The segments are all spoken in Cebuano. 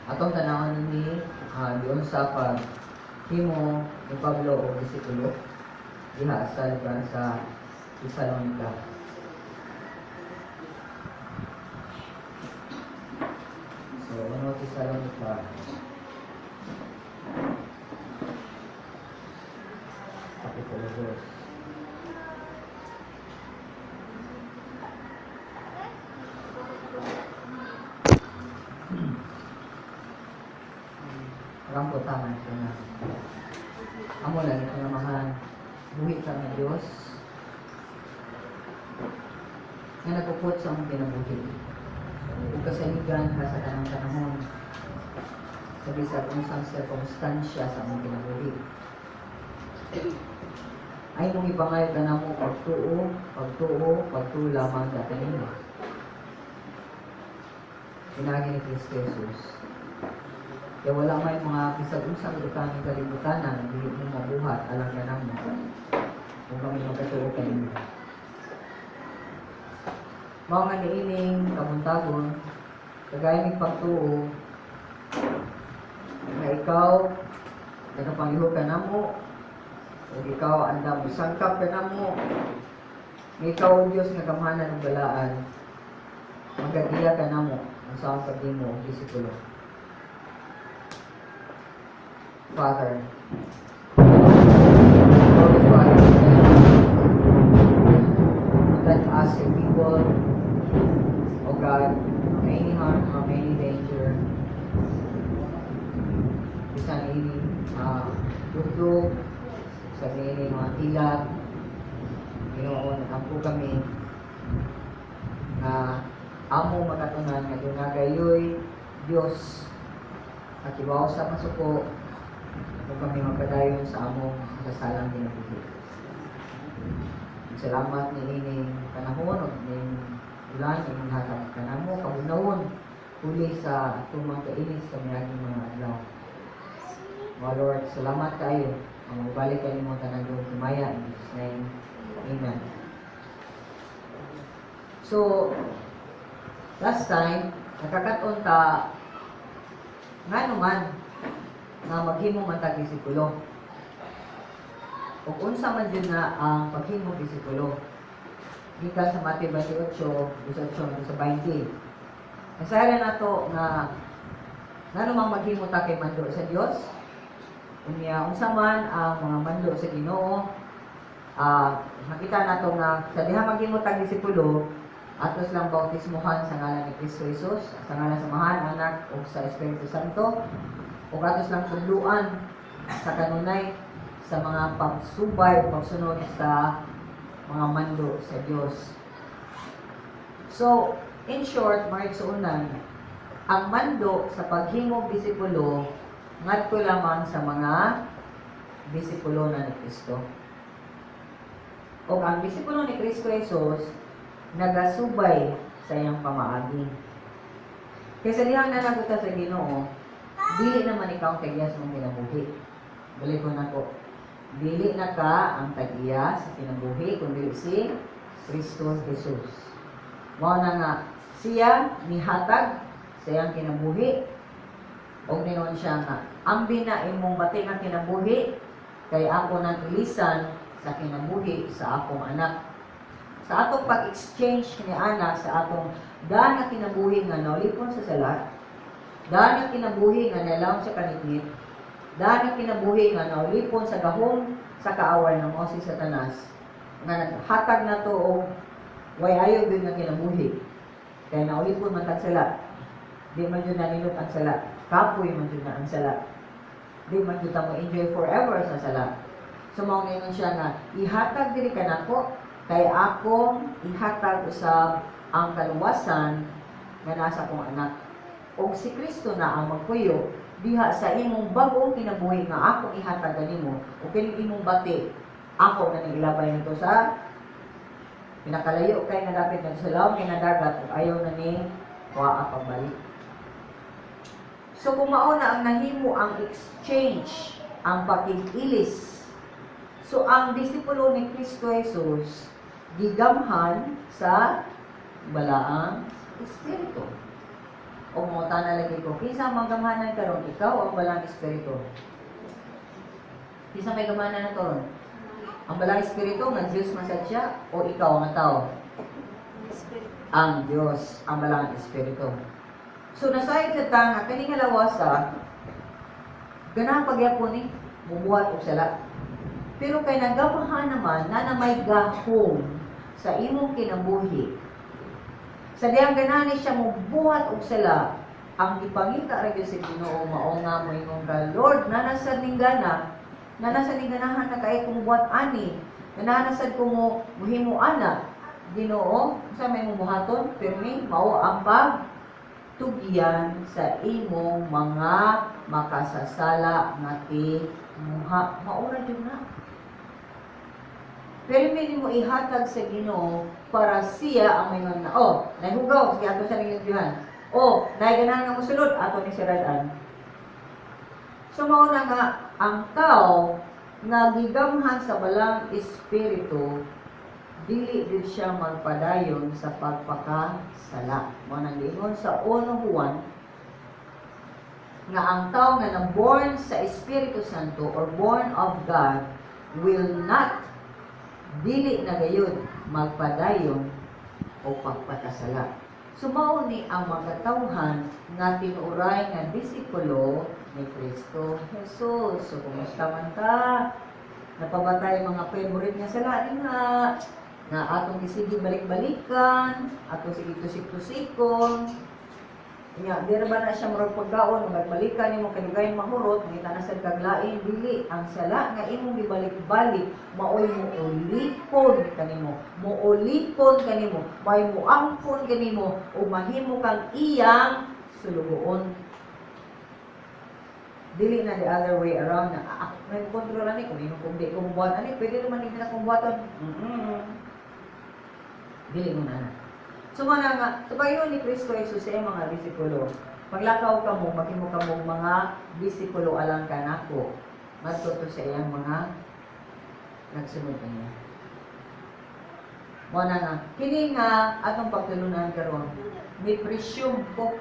Atong tanawon ni giunsa pag himo ni Pablo og disipulo diha sa lugar sa Tesalonica. So, 1 Tesalonica Kapitulo 2. Rampo tama siya na. Amo lang ito namahan. Buhi ka nga Diyos nga nagpupot sa among kinabuhi. Ug kasaligan ka sa tanang panahon sa bisag unsang sirkumstansya sa among kinabuhi. Ay mong ipangayo ka namo pagtuo, pagtuo, pagtuo lamang sa kanimo. Pinaagi ni Kristo Jesus. Kaya wala may mga bisag unsang butang ng kalibutan na dili mo mabuhat alang kanamo kung kami magkatuo kanimo. Mao nga niining kabuntagon, kagaya ning pagtuo nga ikaw nagapanglihok ka namo, ug ikaw andam sangkap ka namo, nga ikaw o Dios nga gamhanan ug balaan, magagiya ka namo ang sa among paghimo og disipulo. Father, glorify your name. Protect us, your people, O God, from any harm, from any danger. Bisan ini dugdug, sa ini mga kilat, Ginoo, nagampo kami nga amo makatunan nga duna gayoy Dios at ibaw sa masuko kung kami magpadayon sa among masasalang kinabuhi. Salamat ni ining panahon ug ning ulan imong hatag kanamo kabugnawon huli sa tumang kainit sa miaging mga adlaw. O Lord, salamat kaayo. Ang mabalik kanimo tanan himaya in Jesus' name. Amen. So, last time, nakakaton ta ngano man nga maghimo man tag disipulo. Ug unsa man jud na ang paghimo disipulo. Gikan sa Mateo 28, 18 hangtod sa 20. Nasayran nato nga ngano man maghimo ta kay mando sa Dios. Unya unsa man ang mga mando sa Ginoo, makita nato nga sa diha maghimo tag disipulo, atos lang bautismuhan sa ngalan ni Kristo Jesus, sa ngalan sa Amahan, Anak ug sa Espiritu Santo, ug atos lang tudluan sa kanunay sa mga pagsubay o pagsunod sa mga mando sa Dios. So, in short, mga igsuonan, ang mando sa paghimog disipulo ngadto lamang sa mga disipulo na ni Kristo. O ang disipulo ni Kristo Jesus nagasubay sa iyang pamaagi. Kaysa dihang nanaguta sa Ginoo, dili naman ikaw ang tag-iya sa mong kinabuhi. Balik ko nako. Dili na ka ang tag-iya sa kinabuhi kundi si Kristo Jesus. Mao na nga siya nihatag sa iyang kinabuhi og ningon siya nga ambi na imong bati nga kinabuhi kay ako nang ilisan sa kinabuhi sa akong anak. Sa atong pag-exchange ni ana sa atong daan nga kinabuhi nga naulipon sa sala, daan nga kinabuhi nga nalawom sa kanitnit, daan nga kinabuhi nga naulipon sa gahom sa kaaway nga mao si Satanas, nga naghatag nato og way ayo gyud nga kinabuhi. Kay naulipon man tag sala. Di man jud naninot ang sala. Kapoy man jud na ang sala. Di man jud ta mo enjoy forever sa sala. So mao ngayon siya nga ihatag diri kanako kay akong ihatag usab ang kaluwasan nga nasa akong anak. Og si Kristo na ang magpuyo diha sa imong bag-ong kinabuhi nga akong ihatag kanimo ug kining imong bati ako na ning ilabay nito sa pinakalayo kay nga dapit ngadto sa lawom kay nga dagat ug ayaw na ni waa pagbalik. So kung mao na ang nahimo ang exchange, ang pakikilis. So ang disipulo ni Kristo Jesus gigamhan sa balaang espiritu. O mangutana lagi ko, kinsa ang gamhanan karon, ikaw o ang Balaang Espiritu? Kinsa may gamhanan na karon? Ang Balaang Espiritu nga Dios man sad siya o ikaw nga tao? Ang Dios, ang Balaang Espiritu. So nasayod sa ta nga kani nga lawasa ganahan pagyapon ni mubuhat og sala. Pero kay nagamahan naman na may gahom sa imong kinabuhi. Sa diyang ganahan ni siya mubuhat og sala, ang gipangita ra gyud sa Ginoo mao nga moingon ka, "Lord, naa na sad ning gana, naa na sad ning ganahan na kay kung buhat ani, ganahan na sad ko mo muhimo ana. Ginoo, sa may buhaton, pirmi mao ang pag tugyan sa imong mga makasasala nga tinguha." Mao ra jud na. Pero may mo ihatag sa Ginoo para siya ang maingon na, "Oh, nahugaw, sige, ato sa ning. Oh, naiganahan nga mosulod, ato ni siradan." So mao na nga ang tao nga gigamhan sa Balaang Espiritu, dili gid siya magpadayon sa pagpakasala. Mao nang giingon sa 1 Juan nga ang tao nga na-born sa Espiritu Santo or born of God will not, dili na gayud magpadayon o pagpakasala. So mao ni ang mga nga tinuoray nga disipulo ni Kristo Jesus. So kumusta man ta? Naa pa ba tay mga favorite nga sala nga na atong gisigi balik-balikan, atong sige tusik-tusikon? Nya, di ra ba na siya murag pagkaon, balik-balikan nimo kadugayan mahurot, mangita na sad kag lain? Dili, ang sala nga imong gibalik-balik maoy moulipon kanimo, moulipon kanimo, may moangkon kanimo ug mahimo kang iyang sulugoon. Dili na the other way around na may kontrol ani kung imong kung di ko buhat ani, pwede naman hindi na kong buhaton. Dili mo na. So mana nga, sa pag-ingon ni Kristo Jesus sa iyang mga disipulo, "Paglakaw kamo, maghimo kamo mga disipulo alang kanako," ngadto to sa iyang mga nagsunod kaniya. Mao na nga, kini nga atong pagtulunan karon, may presume ko.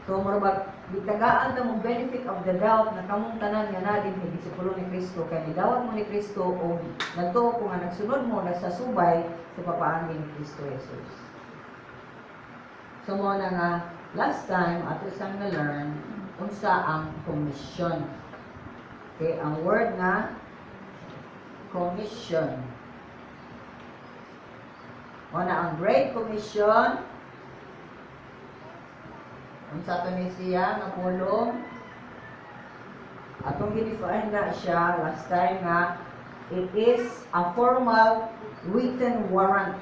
So mura ba gitagaan ta mong benefit of the doubt na kamong tanan nga naa dinhi disipulo ni Kristo kay nidawat mo ni Kristo o nagtuo ko nga nagsunod mo nagsasubay sa papaagi ni Kristo Jesus. So mao na nga last time ato sang na-learn unsa ang commission. Okay, ang word nga commission. Mao na ang Great Commission. Unsa to ni siya nga pulong? Atong gi-define na siya last time nga it is a formal written warrant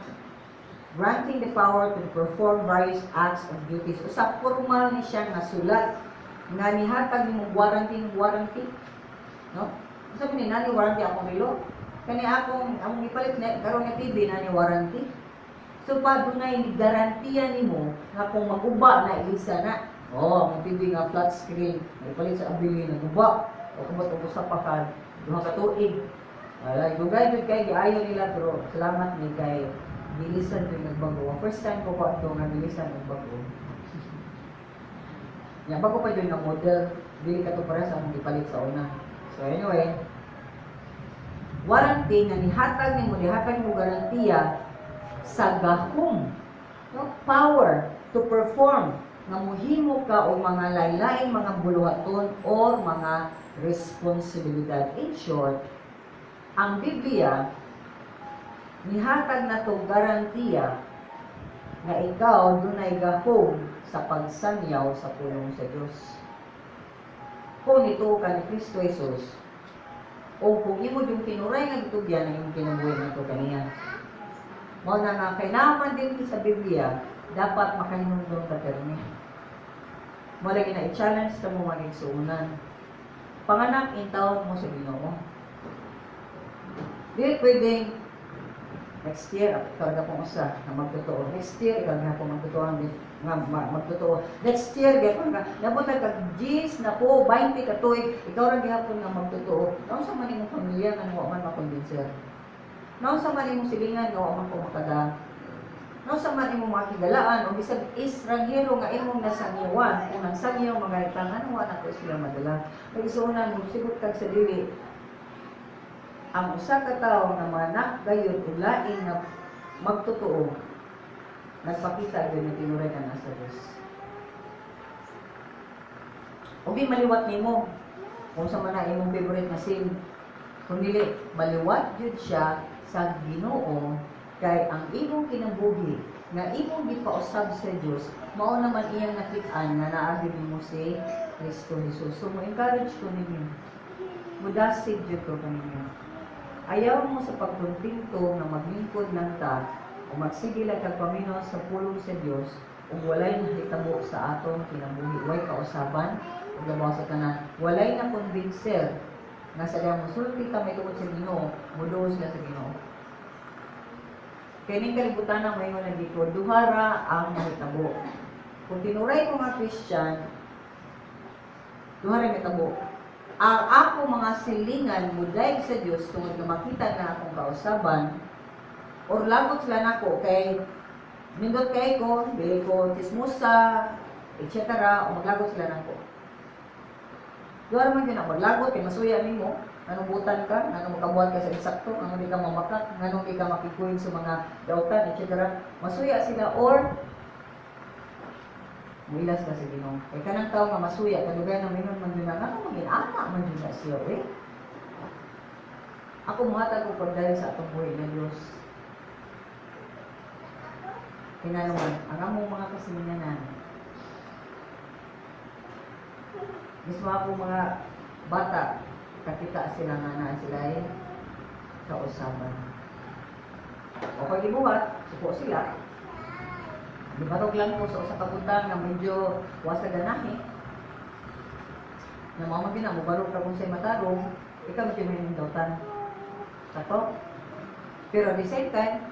granting the power to perform various acts and duties. Usa formal ni siya nga sulat nga nihatag nimo warranty warranty. No? Unsa man ni nani warranty akong relo? Kani akong among gipalit na karon nga TV, nani warranty. So pa dunay garantiya nimo nga kung maguba na ilisa na. Oh, ang TV nga flat screen, ipalit sa abili, naguba. O kumot og usa pa ka 2 ka tuig. Wala, dugay jud kay giayo nila, pero salamat ni kay gilisan jud nagbago. First time ko ko ato nga gilisan og bago. Nya bago pa jud nga model, dili ka to para sa among gipalit sa una. So anyway, warranty nga nihatag nimo, nihatag mo garantiya sa gahom, no, power to perform nga muhimo ka og mga lain-laing mga buluhaton or mga responsibilidad. In short, ang Biblia nihatag na to garantiya nga ikaw dunay gahom sa pagsanyaw sa pulong sa Dios. Kung nituo ka ni Kristo Jesus, o kung imo yung tinuray nga gitugyan ang imong kinabuhi ngadto kaniya. Mao na nga kay naa man din sa Biblia, dapat makahinumdum ka permi. Mao lagi na i-challenge ta mo, mga igsuonan. Panganak intawon mo sa Ginoo. Dili pwedeng next year ikaw na pong usa nga magtotoo. Next year ikaw na pong magtotoo nga magtotoo. Next year gyapon ka nabutag kag 10 na po 20 ka tuig, ikaw ra gihapon nga magtotoo. Naunsa man imong pamilya nga wa man makumbinser? Naunsa man imong silingan nga wa man ko makada? No sa man imong makigalaan o bisag estranghero nga imong nasangyawan, kung ang sangyaw mga tangan wa na ko sila madala. Pag-isuonan mo sigot kag sa dili, ang usa ka tawo nga manak gayud og lain nga magtotoo, nagpakita gyud nga tinuray ka na sa Dios. O di maliwat nimo kung sa man na imong favorite nga scene. Kung dili maliwat gyud siya sa Ginoo, kay ang imong kinabuhi nga imong gipausab sa Dios, mao naman iyang nakit-an nga naa gyud nimo si Kristo Jesus. So mo encourage ko ninyo. Mudasig jud ko kaninyo. Ayaw mo sa pagkontento nga maglingkod lang ta o magsige lang kag paminaw sa pulong sa Dios ug walay nahitabo sa atong kinabuhi, way kausaban ug labaw sa tanan walay na convincer nga sa diyang musulti ta may tungod sa Ginoo, muduol sila sa Ginoo. Kay ning kalibutan ang maingon na dito, duhara ang mahitabo. Kung tinuray ko nga Christian, duhara mahitabo. Ang ako mga silingan mudayeg sa Dios tungod nga makita na akong kausaban, or lagot sila nako kay nindot kay ko, dili ko chismosa, etc. o maglagot sila nako. Duha man yun ang maglagot kay masuya nimo, nganong butan ka, nganong makabuhat ka sa insakto, nganong di ka mamakak, nganong di ka makikuin sa mga dautan, etc. Masuya sila or muilas ka sa Ginoo. Kay kanang tao nga masuya, kadugay na mingon man yun na, nganong maging ana man yun na siya, eh. Ako muhatag ko pagdahil sa atong buhi na Diyos. Kinanuman, ang among mga kasilinganan, mismo ako mga bata, kakita sila nga na sila ay kausaban. O pag ibuhat, suko sila. Gibarog lang ko sa usa ka butang nga medyo wa sa ganahi. Nga mao man gina mobarog ka kung say matarong, ikaw medyo may nindautan. Sakto? Pero at the same time,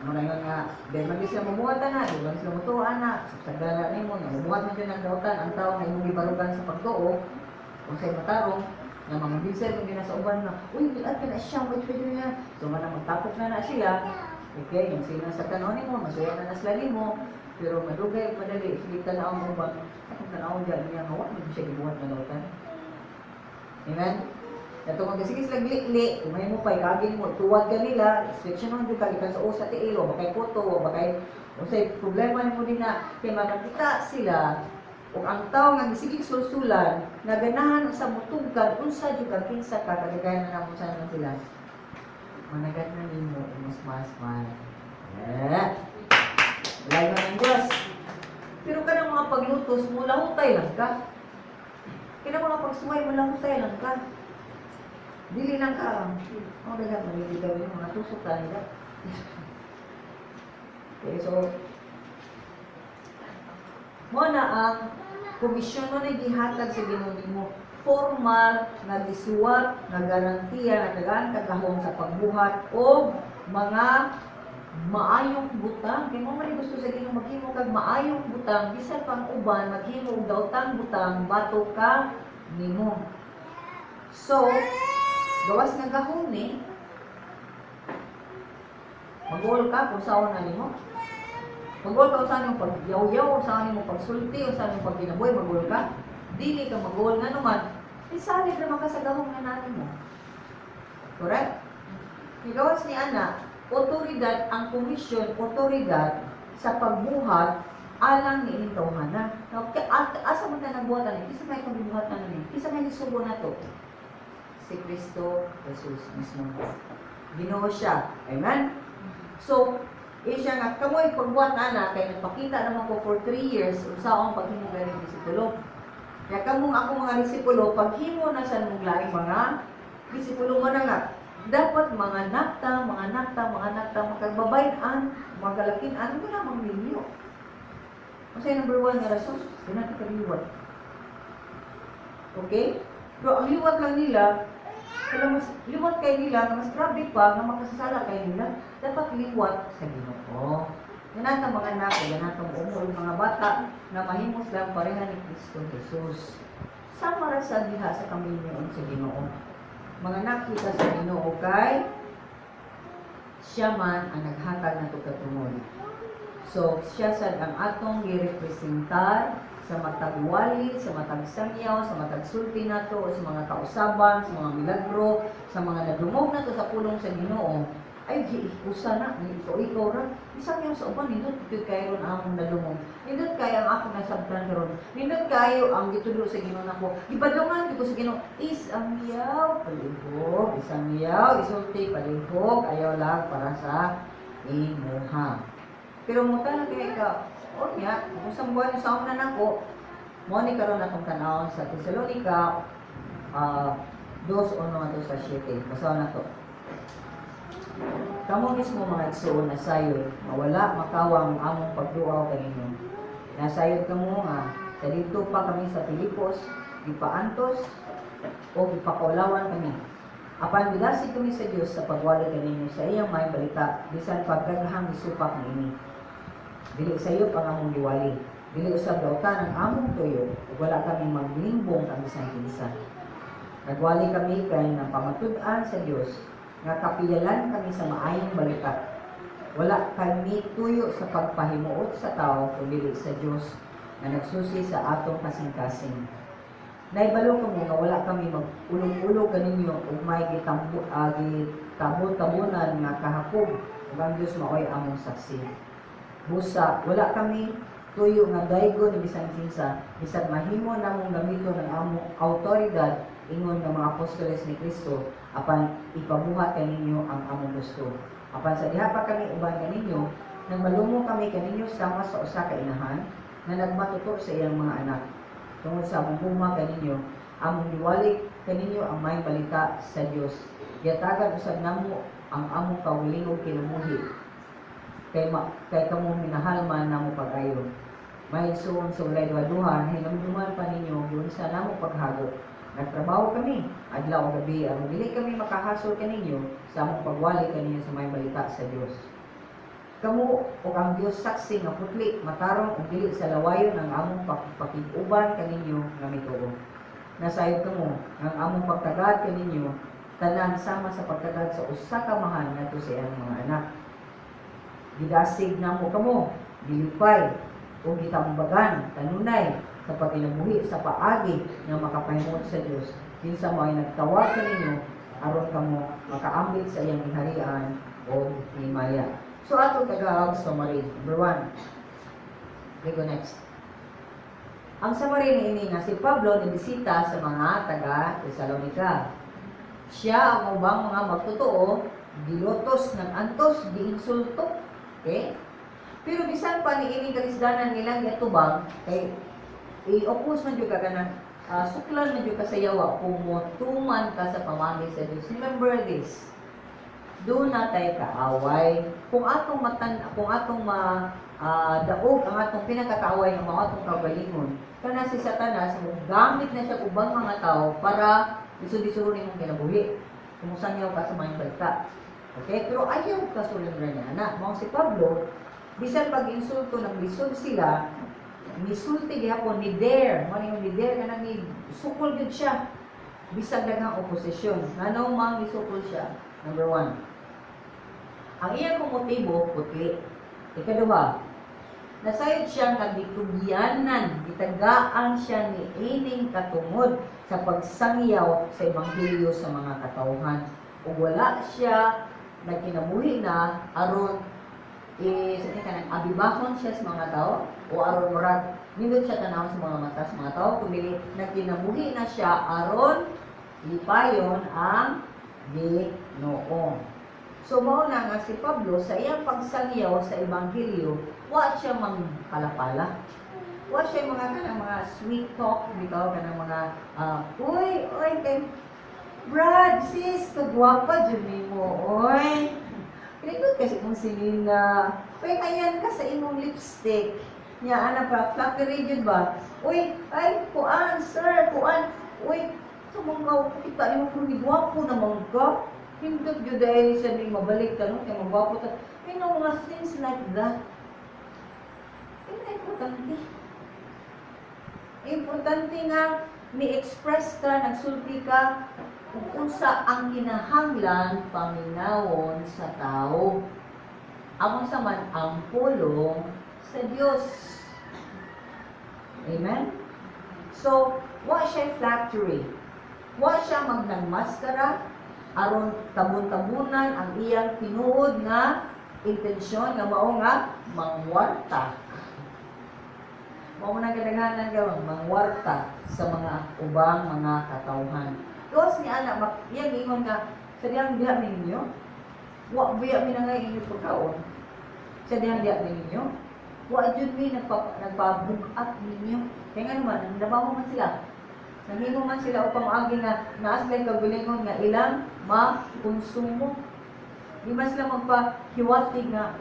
mo na yun nga, di man sila mamuhat na, di man sila mutuan na, sagdala nimo nga mamuhat man yun ang dautan, ang tao nga imong gibarugan sa pagtuo, kung say matarong, nga mga bisay kung gina sa uban nga, uy, gilat ka na siya, wait, wait, wait, so man magtapok na na sila, okay, yung sila sa tanaw nimo, masuya na na sila nimo, pero madugay, madali, sige tanaw mo ba, akong tanaw dyan niya, nga, wa, hindi siya gibuhat na dautan. Amen? Kato kung sige sila gili, kung mo pa, ikagin mo, tuwad ka nila, switch naman dyan ka, ikan sa usa tiil, o bakay kuto, o bakay, o say, problema nimo din na, kay makakita sila, o ang tao nga gisigig sulsulan, nga ganahan sa mutugkad, unsa jud ka, kinsa ka, kagagayan na namo sa naman sila. Managat na nimo, mas mas man. Eh, wala ng Diyos. Pero kanang mga paglutos, mula hutay lang ka. Kanang mga pagsuway, mula hutay lang ka. Dili lang ka. Oh, daga, maliligaw yung mga tusok ka nila. Okay, so, mo na ang komisyon mo na gihatag sa Ginoo nimo, formal nga gisuwat nga garantiya nga tagaan kagahom sa pagbuhat og mga maayong butang. Kay mo man gusto sa Ginoo maghimo kag maayong butang, bisan pang uban maghimo og daotang butang bato ka nimo. So, gawas nga gahom ni mag-uol ka kung saan na nimo. Mag-uol ka usahan nimo pagyaw-yaw, usahan nimo pagsulti, usahan nimo pagginabuhi, mag-uol ka. Dili ka mag-uol nga naman, isalig naman ka sa gahom nga nani mo. Correct? Igawas ni ana, otoridad ang komisyon, otoridad sa pagbuhat alang ni ining tawhana. Now, asa man ka nagbuhat ani? Kinsa may itong gibuhat na ni? Kinsa may gisugo nato? Si Kristo Jesus mismo. Ginoo siya. Amen? So, siya nga, kamoy pagbuhat ana, kay nagpakita naman ko for 3 years, unsaon paghimo ganing disipulo. Kaya kamong ako mga disipulo, paghimo na sa mong laing mga disipulo mo na nga, dapat mga nakta, mga nakta, mga nakta, makagbabayan, magalakin-an, wala mang milyo. Kasi number 1 nga rason, di natin kaliwat. Okay? Pero ang liwat lang nila, wala mas, liwat kay nila, nga mas grabe pa, nga makasasala kay nila, dapat liwat sa Ginoo. Ganatang mga anak, ganatang umol, mga bata, na mahimos lang pareha ni Kristo Jesus. Sama ra sa diha sa kaminyoon sa Ginoo. Mga nakita sa Ginoo kay Siya man ang naghatag nato katungod. So, siya sad ang atong girepresentar sa matag wali, sa matag sangyaw, sa matag sulti nato, sa mga kausaban, sa mga milagro, sa mga nadungog nato sa pulong sa Ginoo. Ay, usa na, ikaw, ikaw ra. Isang yung sa uban, nindot gyud kayo ron among nadungog. Nindot kayo ang akong nasabtan karon. Nindot kayo ang gitudlo sa Ginoo nako. Gibadlungan gyud ko sa Ginoo. Isangyaw, palihog, isangyaw, isulti, palihog, ayaw lang para sa imuha. Pero muta na kay ka, o niya, kung sa buwan sa una nako, mo ni karon atong tan-awon sa Tesalonica 2:1 ngadto sa 7. Basahon nato. Kamo mismo, mga igsuon, nasayod nga wala makawang ang among pagduaw kaninyo. Nasayod kamo nga sa didto pa kami sa Filipos, gipaantos o gipakaulawan kami. Apan gidasig kami sa Dios sa pagwali kaninyo sa iyang maayong balita, bisan pagdaghang gisupak niini. Dili sayop ang among giwali. Dili usab dautan ang among tuyo ug wala kami maglimbong ang bisan kinsa. Nagwali kami kay nang pamatud-an sa Dios nga kapiyalan kami sa maayong balita. Wala kami tuyo sa pagpahimuot sa tao kundi sa Dios nga nagsusi sa atong kasing-kasing. Naibalo kamo nga wala kami mag-ulog-ulog kaninyo ug may gitambo gitabon-tabonan nga kahakog ug ang Dios maoy among saksi. Busa wala kami tuyo nga daygon ni bisan kinsa, bisan mahimo namong gamiton ang among awtoridad ingon nga mga apostoles ni Kristo, apan ipabuhat kaninyo ang among gusto. Apan sa diha pa kami uban kaninyo, nagmalumo kami kaninyo sama sa usa ka inahan nga nagmatuto sa iyang mga anak. Tungod sa among gugma kaninyo, among giwali kaninyo ang maayong balita sa Dios. Giatagan usab namo ang among kaugalingong kinabuhi kay kamo minahal man namo pag-ayo. Mga igsuon, sa walay duha-duha, hinumduman pa ninyo giunsa namo paghago. Nagtrabaho kami adlaw ug gabi aron dili kami makahasol kaninyo sa among pagwali kaninyo sa maayong balita sa Dios. Kamo ug ang Dios saksi nga putli, matarong ug dili sa lawayon ang among pakig-uban kaninyo nga mituo. Nasayod kamo nga ang among pagtagad kaninyo tanan sama sa pagtagad sa usa ka amahan ngadto sa iyang mga anak. Gidasig namo kamo, gilipay ug gitambagan kanunay sa pagkinabuhi sa paagi nga makapahimuot sa Dios, kinsa mao'y nagtawag kaninyo aron kamo makaambit sa iyang gingharian o himaya. So ato Tagalog summary. Number one. Okay, go next. Ang summary ni ini nga si Pablo nibisita sa mga taga Tesalonica. Siya ang ubang mga magtotoo, gilutos ng antos, giinsulto. Okay? Pero bisan pa ni ining kalisdanan nilang giatubang, kay i-oppose man jud ka kanang suklan man jud ka sa yawa kung motuman ka sa pamagi sa Dios. Remember this. Duna tay kaaway. Kung atong ma daog ang atong pinakakaaway nga mao atong kaugalingon, kana si Satanas mo gamit na siya ubang mga tao para lisod-lisod imong kinabuhi. Kung sangyaw ka sa maayong balita. Okay? Pero ayaw ka surrender niya na. Mao si Pablo, bisan pag insulto naglisod sila, misulti gihapon ni dare, mo yung ni dare nga nang sukol gyud siya. Bisag daghang oposisyon. Ngano mang misukol siya? Number one, ang iyang motibo, putli. Ikaduha, nasayod siya nga gitugyanan, gitagaan siya ni ining katungod sa pagsangyaw sa ebanghelyo sa mga katawhan. Ug wala siya nagkinabuhi na aron eh, sa kanang abibahon siya sa mga tao o aron murag nindot siya tanawon sa mga mata sa mga tao, kundi nagkinabuhi na siya aron lipayon ang Ginoo. So mao na nga si Pablo sa iyang pagsangyaw sa ebanghelyo, wa siya mangpalapala. Wa siya mga kanang mga sweet talk bitaw, kanang mga "Uy, uy kay Brad, sis, kagwapa jud nimo, oy. Pinindot kasi kung sinina. Uy, ayan ka sa imong lipstick." Nya ana pa, flattery jud ba? "Uy, ay, kuan, sir, kuan. Uy, sa mga kita nimo kung gwapo naman ka." Hindot jud dahil siya ni mabalik ka, no? Kay magwapo ta. Mga things like that. Hindi importante. Importante nga ni-express ka, nagsulti ka. Ug unsa ang kinahanglan paminawon sa tao. Amo sa man ang pulong sa Dios. Amen? So, wa siya flattery. Wa siya magnagmaskara aron tabon-tabunan ang iyang tinuod nga intensyon nga mao nga mangwarta. Mao na kadaghanan karon, mangwarta sa mga ubang mga katawhan. Gawas ni ana iyang ingon nga sa dihang diha ninyo, wa biya mi nangay inyo pagkaon. Sa dihang diha ninyo, wa jud mi nagpabug-at ninyo. Kaya nga naman, nabaho man sila. Nangimo man sila upang maagi nga naa sila'y kaugalingon nga ilang makonsumo. Di man sila magpahiwatig nga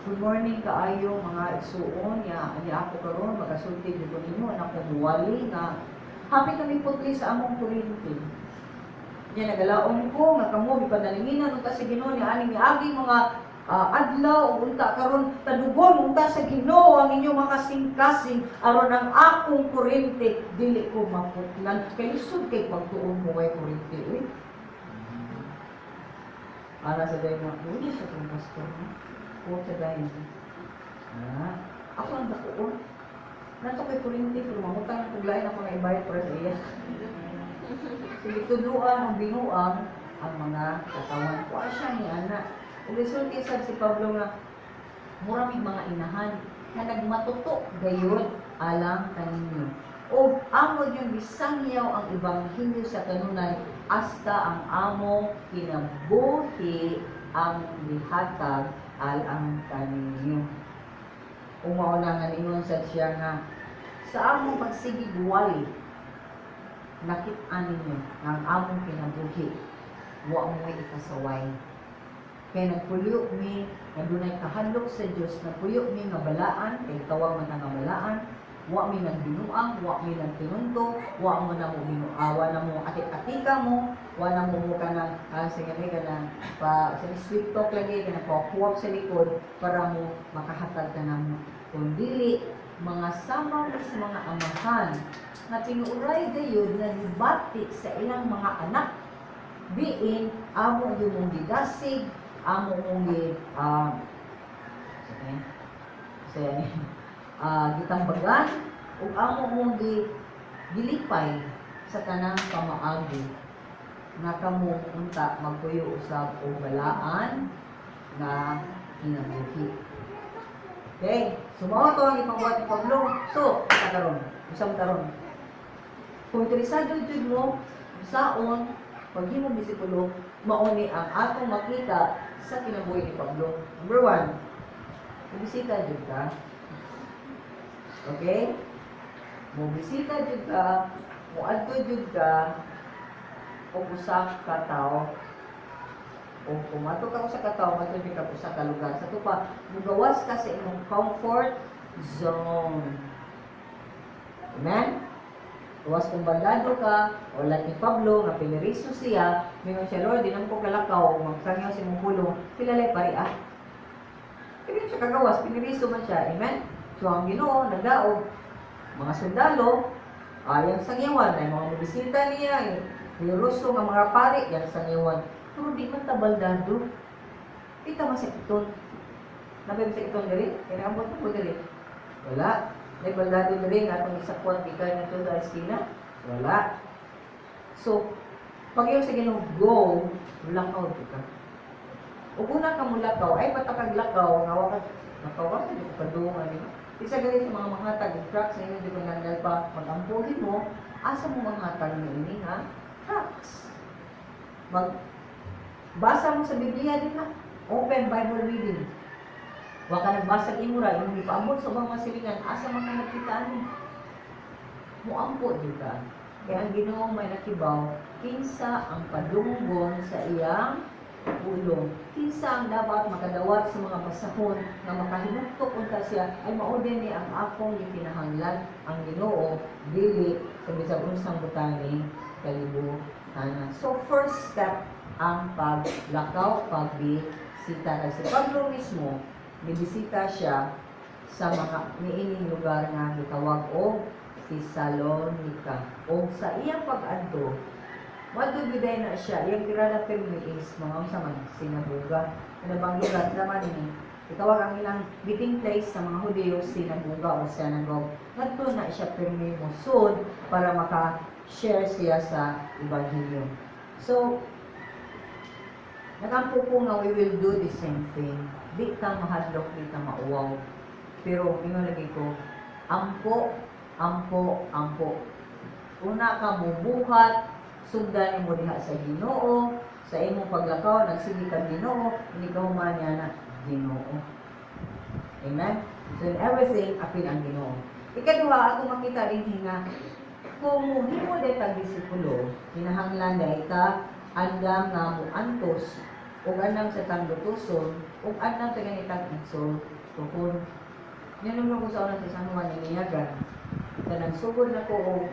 "Good morning kaayo, mga igsuon ya, ani ako karon magasulti gyud ko ninyo anak ko muwali nga happy kami putli sa among kuryente. Nya nagalaom ko nga kamo gipanalinginan unta sa Ginoo ni aning miaging mga adlaw ug unta karon tadugon unta sa Ginoo ang inyong mga kasing-kasing aron ang akong kuryente dili ko maputlan, kay lisod kay pagtuon mo kay kuryente uy." Ara sa dayon nga, "Uy, sa itong pastor, no? O sa dayon. Ah, ako ang dakuon. Nato kay kuryente, pero mangutang kog lain ako na ibayad para sa iya." Sige, tudluan o binuang ang mga katawan. Wa siya ni ana. Ug resulti sad si Pablo nga mura mig mga inahan nga nagmatuto gayud alang kaninyo. O amo yung gisangyaw ang ebanghelyo sa kanunay hasta ang among kinabuhi ang gihatag alang kaninyo. Mao na nga ningon sad siya nga sa among pagsigig wali, nakit-an ninyo nga ang among kinabuhi wa mo'y ikasaway. Kay nagpuyo mi nga dunay kahadlok sa Dios, nagpuyo mi nga balaan, kay tawag man ta nga balaan, wa mi nagbinuang, wa mi nagtinunto, wa mo na mo binuawa na mo atik-atika mo, wa na mo mo kanang sige kanang pa sa sweet talk lagi kanang pakuwap sa likod para mo makahatag ka namo. Kung dili, mga sama mi sa mga amahan nga tinuuray gayud nga nibati sa ilang mga anak, biin amo yung mong gidasig, amo mong gi sige, sige, gitambagan ug amo mong gilipay sa tanang pamaagi nga kamo unta magpuyo usab og balaan nga kinabuhi. Okay, so mao to ang ipangbuhat ni Pablo. So, sa karon, usab karon. Kung interesado jud mo saon paghimo disipulo, mao ni ang atong makita sa kinabuhi ni Pablo. Number 1, mobisita jud ka. Okay? Mobisita jud ka, moadto jud ka og usa ka tawo. O kung mato ka usa ka tawo, mato jud ka usa ka lugar. Sa tupa, mugawas ka sa imong comfort zone. Amen? Gawas kung bandado ka, o like ni Pablo, nga piniriso siya, mingon siya, "Lord, di naman ko kalakaw, magsangyaw sa imong pulong, pila lay pari ah." Hindi siya kagawas, piniriso man siya. Amen? So ang Ginoo, nagdaog, mga sundalo, ayang sangyawan, ay mga mobisita niya, Ruso nga mga pari, yang sangyawan. Pero di man tabaldado. Di ta masakiton. Nabay masakiton diri? Kaya naambot na po diri. Wala. May baldado diri nga atong isakwat gikan ngadto sa eskina. Wala. So, pag yung sa Ginoo, go, lakaw di ka. Ug una ka mo lakaw, ay patakag lakaw, nga wa ka, lakaw ka, di ko padungan nimo. Isa gali sa mga manghatag og tracts sa inyo, di ko nanggal pa, mag-ampuhin mo, asa mo manghatag ni ini nga tracts? Mag basa mo sa Biblia din ha. Open Bible reading. Wa ka nagbasa imo ra, imong gipaabot sa ubang mga silingan, asa man ka nakita ani? Muampo di ka. Kaya ang Ginoo may nakibaw kinsa ang padunggon sa iyang pulong. Kinsa ang dapat makadawat sa mga basahon nga makahinuktok unta siya ay mao din ni ang akong gikinahanglan ang Ginoo, dili sa bisag unsang butang ni kalibutan. So first step ang paglakaw, pagbisita. Kay si Pablo mismo, nibisita siya sa mga niining lugar nga gitawag og Thessalonica. O sa iyang pag-adto, Moadto gyud na siya, iyang tirada pirmi is mga unsa man, sinagoga. Kanabang lugar naman ini. Itawag ang ilang meeting place sa mga Hudiyo, sinagoga o synagogue. Ngadto na siya pirmi mosud para maka-share siya sa ebanghelyo. So, nagampo ko nga we will do the same thing. Di ta mahadlok, di ta mauwaw. Pero ingon lagi ko, ampo, ampo, ampo. Una ka mubuhat, sugdan nimo diha sa Ginoo, sa imong paglakaw, nagsige ka Ginoo, hindi ka human niya na Ginoo. Amen? So in everything, apil ang Ginoo. Ikaduha, ako makita din nga, kung muhimo day tag disipulo, kinahanglan day ka andam nga muantos ug andam sa tanglutuson ug andam sa ganitang insultuhon. Ninom ko sa una sa San Juan Niniyagan. Kanang sugod na ko og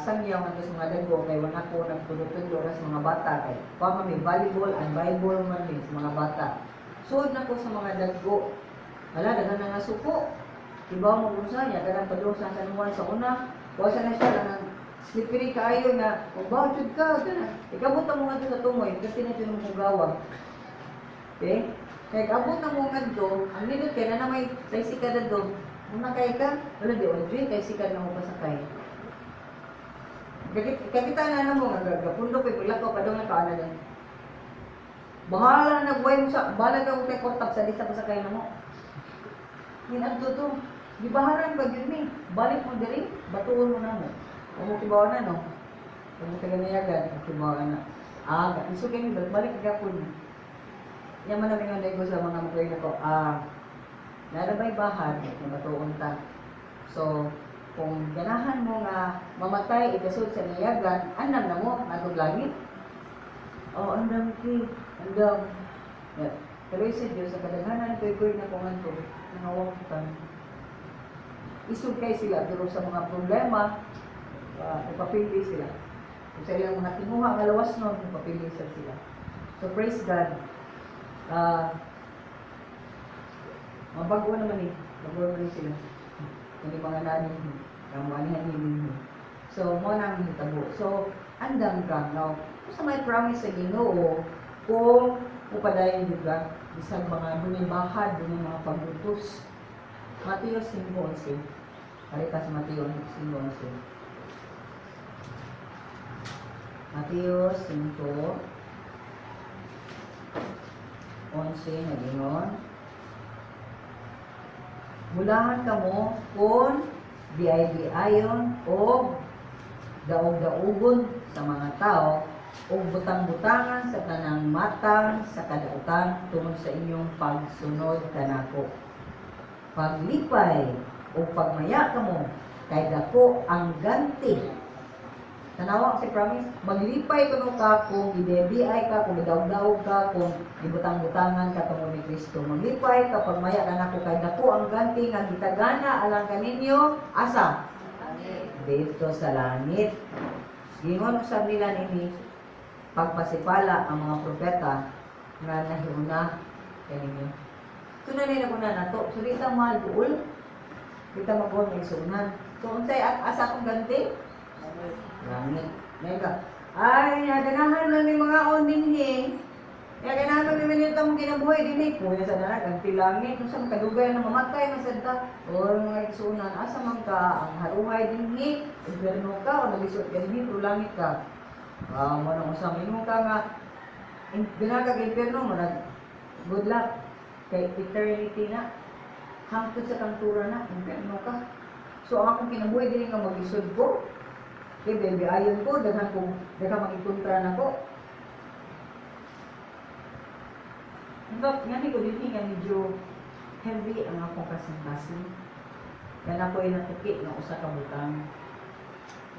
sangyaw ngadto sa mga dagko kay wala ko nagtudlo-tudlo ra sa mga bata kay pa man may volleyball and Bible man mi sa mga bata. Sugod na ko sa mga dagko. Hala, daghan na nga suko. Ibaw mo kung saan niya, kanang padulong sa San Juan sa una, wa sa na siya, kanang slippery kaayo nga, kung jud ka, kana. Ikabot na mo ngadto sa tumoy, kasi na jud mo gawa. Okay? Kaya kabot na mo ngadto, ang nindot kay na may tricycle dadto. Muna kay ka, wala di Audrey, tricycle na mo pasakay. Kakita na mo nga gapundo koy paglakaw padung na kaana din. Bahala na nagbuhay mo sa bahala ka kung kay kortab sa di sa pasakay na mo. Hinadto to. Gibaharan ba gyud ni? Balik mo diri, batuon mo na mo. Kung mo kibaw na no. Kung mo taga-niyagan, kibaw na. Ah, iso kay ni balik gapon. Yan man ang ingon ko sa mga mukuy nako. Ah, narabay bahan nga batuon ta. So, kung ganahan mo nga mamatay ikasud sa niyagan, andam na mo ngadtong langit. Oh, andam ki, andam. Yeah. Pero sa Diyos, sa kadaghanan koy na kung ngadto, nangawang kan. Isog kay sila pero sa mga problema, ipapili sila. Kung sa ilang mga tinguha nga lawas nun, ipapili sila. So praise God. Mabago naman eh. Bago naman eh sila. Hindi mga nani, kamuanihan ni. So, mo nang hitabo. So, andam ka. Now, kung sa may promise sa Ginoo, kung upadayon jud ka, bisag mga dunay bahad, dunay mga paglutos. Mateo 5:11. Balik ka sa Mateo 5:11. Mateo 5:11 nagingon. Mulahan kamo kung biay-biayon o daog-daugon sa mga tao o butang-butangan sa tanang matang sa kadautan tungod sa inyong pagsunod kanako. Paglipay o pagmaya kamo kay dako ang ganti. Tanawa si promise, maglipay kuno ka kung gibiay ka, kung gidaog-daog ka, kung gibutang-butangan ka tungod ni Kristo. Maglipay ka, pagmaya kanako kay dako ang ganti nga gitagana alang kaninyo asa? Dito sa langit. Gingon usab nila nini pagpasipala ang mga propeta nga nahiuna kaninyo. So na na kuna nato. So di ta maguol. Di ta maguol may sunan. So unsay asa akong ganti? Langit. Mega. Ay, ganahan lang ni mga on dinhi. Ya ganahan lang ni minita mong kinabuhi dinhi. Kuya sa dana ganti langit. Unsa man kadugay na mamatay man sad ta. Or mga igsuonan asa man ka ang haruhay dinhi, impierno ka o nalisod ka dinhi pero langit ka. Ah, mo nang usa mingon ka nga ginagag impierno mo nag good luck kay eternity na hangtod sa kangtura na impierno ka. So ang akong kinabuhi dinhi nga maglisod ko. Kay baby ayon ko daghan ko daghan magikontra nako. In fact, ngani ko dinhi nga medyo heavy ang akong kasing-kasing. Kaya ako ay natuki nga usa ka butang.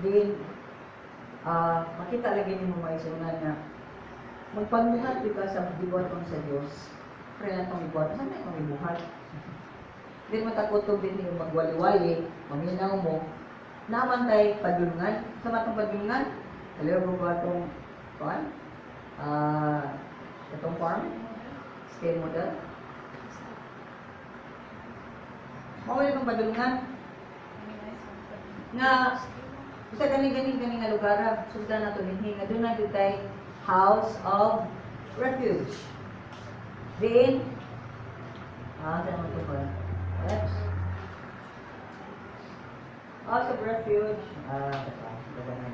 Din makita lagi nimo maisunan nga magpagbuhat di ka sa gibuhaton sa Dios. Pre na tong gibuhat, saan na itong gibuhat? Din mo takutob din yung magwali-wali, maminaw mo, naman tay padulungan. Sa matong padulungan, aliw ko ba itong kuan? Itong farm? Scale model? Mao itong padulungan nga Basta gani gani gani nga lugar, sugdan nato dinhi nga doon na gyud kay House of Refuge. Diin saan man to ba? Oops. House of Refuge. Teka, teka na.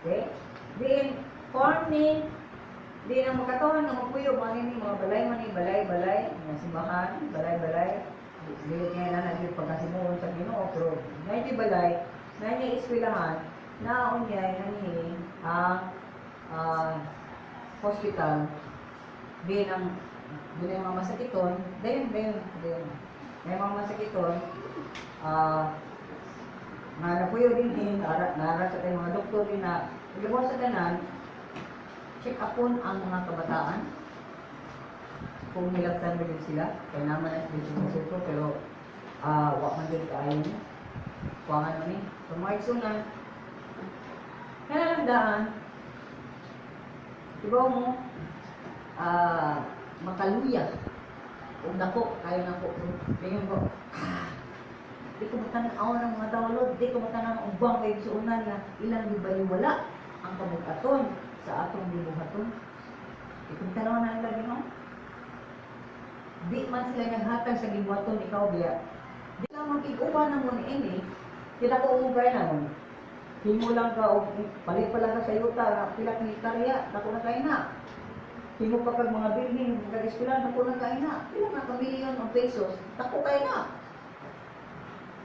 Okay? Diin, form ni, diin ang makatuhan nga magpuyo, mga ni mga balay man ni, balay, balay, mga simbahan, balay, balay. Dili kaya na nagyud pagkasimuon sa Ginoo, pero na di balay, na niya eskwelahan, naon niya nani ang hospital, diin ang doon yung mga masakiton, dayon, dayon, dayon. May mga masakiton, nga napuyo din din, nara sa tayong mga doktor din na, ilabaw sa tanan, check upon ang mga kabataan, kung nilabtan mo din sila, kaya naman ang dito sa sutro, pero wa man din kaayo niya. Kuwangan man ni. So mga igsunan, kanalandaan, ibaw mo, makaluya, kung dako, kayo na ko, ganyan ko, di ko matanaw ng mga tawlod, di ko matanaw ang ubang kay igsunan na ilang gibaliwala ang pamukaton sa atong gibuhaton. Di ko matanaw na nila Ginoo. Di man sila naghatag sa gibuhaton, ikaw biya. Di lang magkiguban na mo ni ini, kita ko umugay na mo. Himo lang ka, o palit pa lang ka sa yuta, pila ka hektarya, dako na kayo na. Himo pa kag mga building, mga eskwelahan, dako na kayo na. Pila nga ka million of pesos, dako kayo na.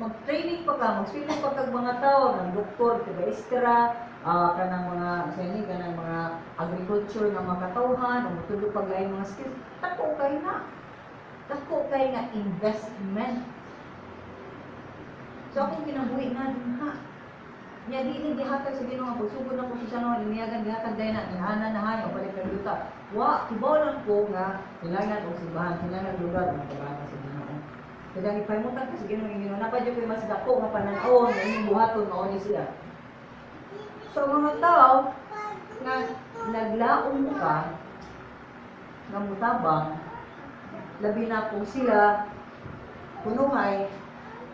Mag-training pa ka, mag-sweldo pa kag mga tao, ng doktor, taga-estra, kanang mga, sa ini, kanang mga agriculture nga mga katawhan, o mutudlo pag laing mga skills, dako kayo na. Dako kayo nga investment. So akong kinabuhi nga din ha. Nya di ni gihatag sa Ginoo nga pagsugod na ko sa San Juan, iniyagan gihatag dayon na inana na hayo balik kag yuta. Wa kibaw lang ko nga kinahanglan og simbahan, kinahanglan lugar nga tabangan sa Ginoo. Kaya gipahimutan ko sa Ginoo, yung Ginoo napa jud koy mas dako nga panan-awon nga inyong buhaton mao ni siya. So mga tao nga naglaom ka nga mutabang, labi na kung sila kunuhay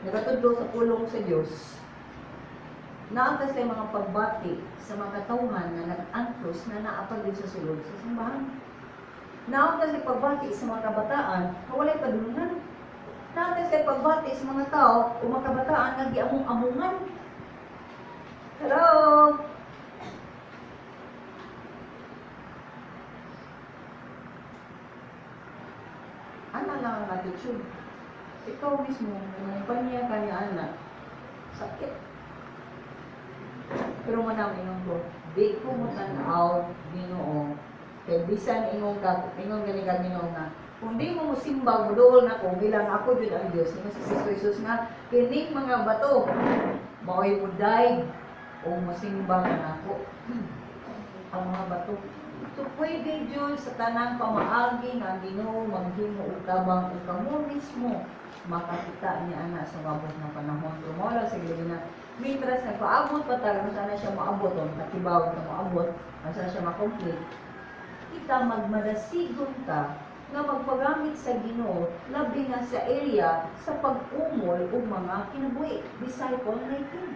nagatudlo sa pulong sa Dios, naata sa mga pagbati sa mga katawhan nga nag-antos na naa pa gyud sa sulod sa simbahan. Naata sa pagbati sa mga kabataan nga walay padulungan. Naata sa pagbati sa mga tao o mga kabataan nga giamong-amungan. Hello? Ana lang ang attitude. Ikaw mismo, nangumpanya ka niya, ana, sakit. Pero manang ingon ko, di ko mo tan-aw, Ginoo. Kay bisan ingon ka, ingon gani ka Ginoo nga, kung di mo mosimbag, moduol na ko, bilang ako jud ang Dios. Ingon si Kristo Jesus nga, kining mga bato, mao'y muday o mosimbag na ako. Ang mga bato. So, pwede jud sa tanang pamaagi nga ang Ginoo maghimo og tabang ug kamo mismo makakita niya ana sa mabot nga panahon. Pero mao lang sa na mientras nagpaabot pa ta, kung sana siya maabot o makakibaw ka maabot, kung sana siya makomplete, kita magmadasigon ta nga magpagamit sa Ginoo labi na sa area sa pag-umol og mga kinabuhi, disciple making.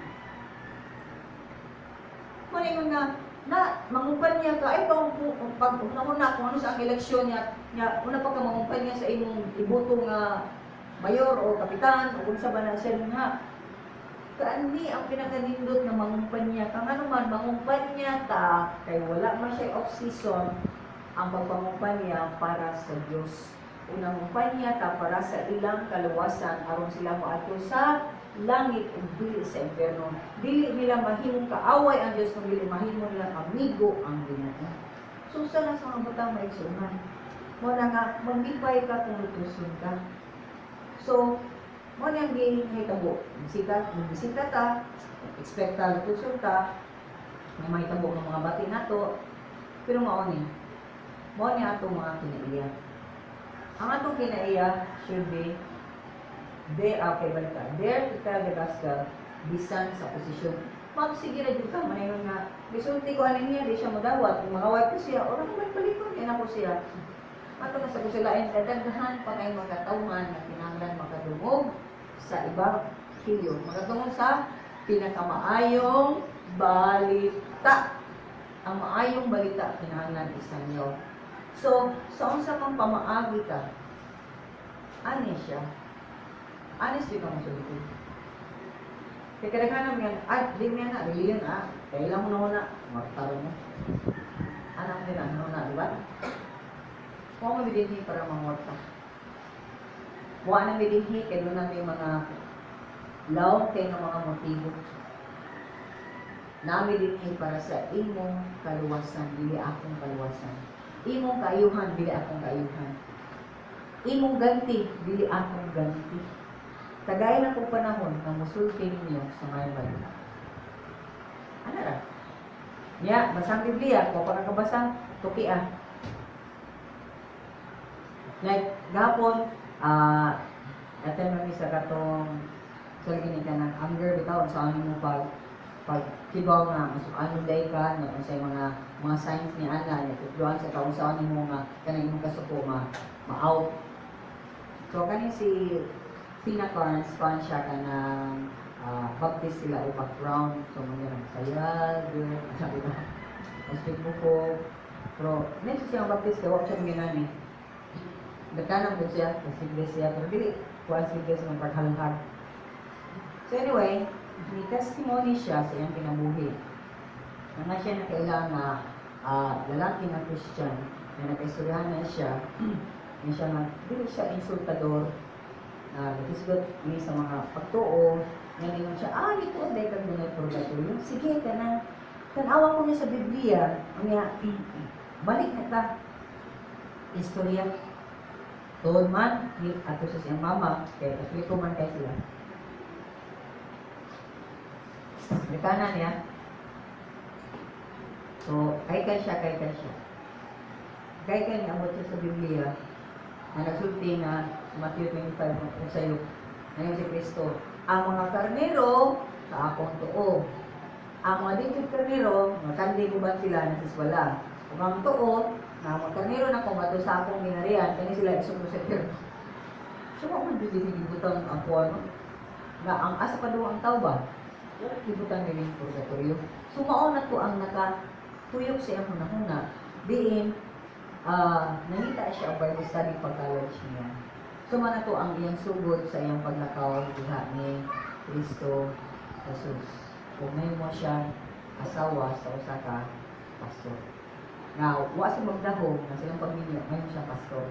Maningon nga na mangumpanya ka ay pag pag una kung ano sa ang eleksyon niya, niya una pa ka mangumpanya sa imong iboto nga mayor o kapitan o kung sa ba na siya nga. Kaani ang pinakanindot nga mangumpanya ka, ngano man mangumpanya ta kay wala man siya off season ang pagpangumpanya para sa Dios. Unang ngumpanya ta para sa ilang kaluwasan aron sila moadto sa langit ug dili sa impierno. Dili nila mahimong kaaway ang Dios kung dili mahimo nilang amigo ang Ginoo. So usa na sa mga butang maigsuonan. Mo na nga maglipay ka kung lutuson ka. So mo na ang gihitabo. Bisita ta, expect ta lutuson ta, may mahitabo ng mga bati nato. Pero mao ni. Mao ni atong mga kinaiya. Ang atong kinaiya should be there, okay, balik ka. There to tell the gospel, bisan sa posisyon. Ma'am, sige na dyan ka, manayon nga, bisulti ko anin niya, di siya modawat. Kung makaway ko siya, ora ko may palikon, yan ako siya. Ato na sa kusilain, kadaghan pa kay mga tawhan na kinahanglan makadungog sa Ebanghelyo. Makadungog sa pinakamaayong balita. Ang maayong balita kinahanglan isangyaw. So, sa unsa kang pamaagi ka, ani siya? Honest ka mo sulti. Kay kadaghanan yan, ay, di mo yan na, reliyon ah, kailan mo na na, martaro mo. Anak nila, ano na, di ba? Wa mo dinhi para mangwarta. Wa na mi dinhi kay doon na may mga law kay nga mga motibo. Nami dinhi para sa imong kaluwasan, dili akong kaluwasan. Imong kaayuhan, dili akong kaayuhan. Imong ganti, dili akong ganti. Tagay na kong panahon nga musulti ninyo sa may balita. Ano ra? Ya, basang Biblia, kung pa kakabasa, tuki ah. Like, gapon, attend man mi sa katong sa gini ka ng anger bitaw sa ano mo pag kibaw nga mas ano day ka nga unsay mga signs ni ana nga tutluan sa kaon sa ano mo nga kanang imong kasuko ma ma-out. So kani si Tina Carnes kuan siya kanang Baptist sila o background, so mga nang sayag sabi ba mas ko, pero next siya ang Baptist kay wa siya ginani. Nagkanang po siya, kasi siya, pero dili, kuan si iglesia ng paghalhag. So anyway, may testimony siya sa iyang kinabuhi. Na nga siya nakailangan nga lalaki na Christian, na nakaistoryahan na siya, na siya nga, dili siya insultador, na naghisgot ni sa mga pagtuo, nga ningon siya, ito, dahil kag dunay purgatorio. Sige, kanang, tanawa ko niya sa Biblia, nga, balik na ta, istorya. Tuod man, ni ato sa siyang mama, kaya Katoliko man kay sila. Amerikana niya. So, kay siya, kay siya. Kay kay niabot siya sa Biblia, na nagsulti nga, Matthew 25, kung sa'yo, ngayon si Kristo, ang mga karnero sa akong tuo. Ang mga dingkit karnero, matandi ko ba sila, nasiswala. Kung ang tuo, na mga karnero na kung ato sa akong ginarian, kani sila isok sa impyerno. So, ako man dito gibutang ang kuwan, no? Na ang asa pa daw ang tao ba? Wala gibutang niling purgatorio. So, mao na to ang nakatuyok sa iyang hunahuna. Diin, nangita siya ang Bible study pag-college niya. So, mao na to ang iyang sugod sa iyang paglakaw diha ni Kristo Jesus. Kung may mo siya asawa sa usa ka pastor. Now, wa sa magdahom na silang pagminyo, ngayon siya pastor.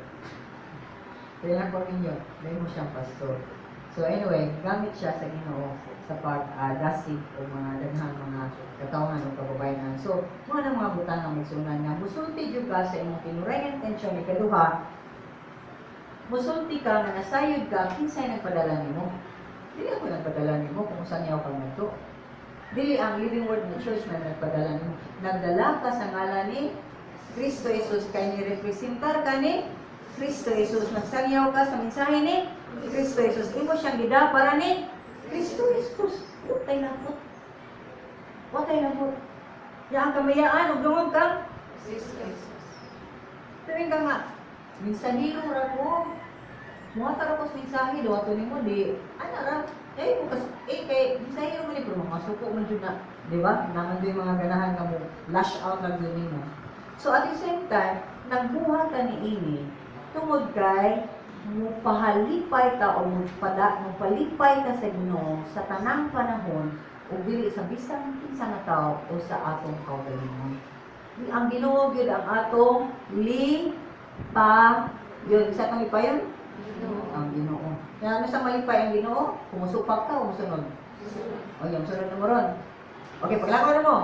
Silang pagminyo, ngayon mo siyang pastor. So anyway, gamit siya sa Ginoo sa pag-dasig o mga daghang mga katawhan o kababayenan. So, mga na mga butang nga magsunan nga musulti jud ka sa imong tinuray intensyon. Ikaduha, musulti ka nga nasayod ka kinsay nagpadala nimo. Dili ako nagpadala nimo kung usa niya ka ngadto. Dili ang Living Word nga Church na nagpadala nimo. Nagdala ka sa ngalan ni Kristo Jesus kay ni-representar ka ni Kristo Jesus. Nagsangyaw ka sa mensahe ni Kristo Jesus. Imo siyang gida para ni Kristo Jesus. Watay lamot. Watay lamot. Yang kamayaan, ug dungog kang Kristo Jesus. Tuwing ka nga, mensahero ra ko. Muhatag ra ko sa mensahe, dawato nimo di ana ra. Eh mo kas eh kay mensahero man ni pero makasuko man jud na, di ba? Naman doy mga ganahan nga mo lash out lang jud nimo. So at the same time, nagbuhat ka ni ini tungod kay mupahalipay ka o mupalipay ka sa Ginoo sa tanang panahon ug dili sa bisan kinsa nga tawo o sa atong kaugalingon. Ang Ginoo gyud ang atong lipa yun. Isa kang lipayon? Ang Ginoo. Kaya ano sa malipay ang Ginoo? Kung musupak ka o musunod? O yung sunod na mo ron. Okay, paglakaw na mo.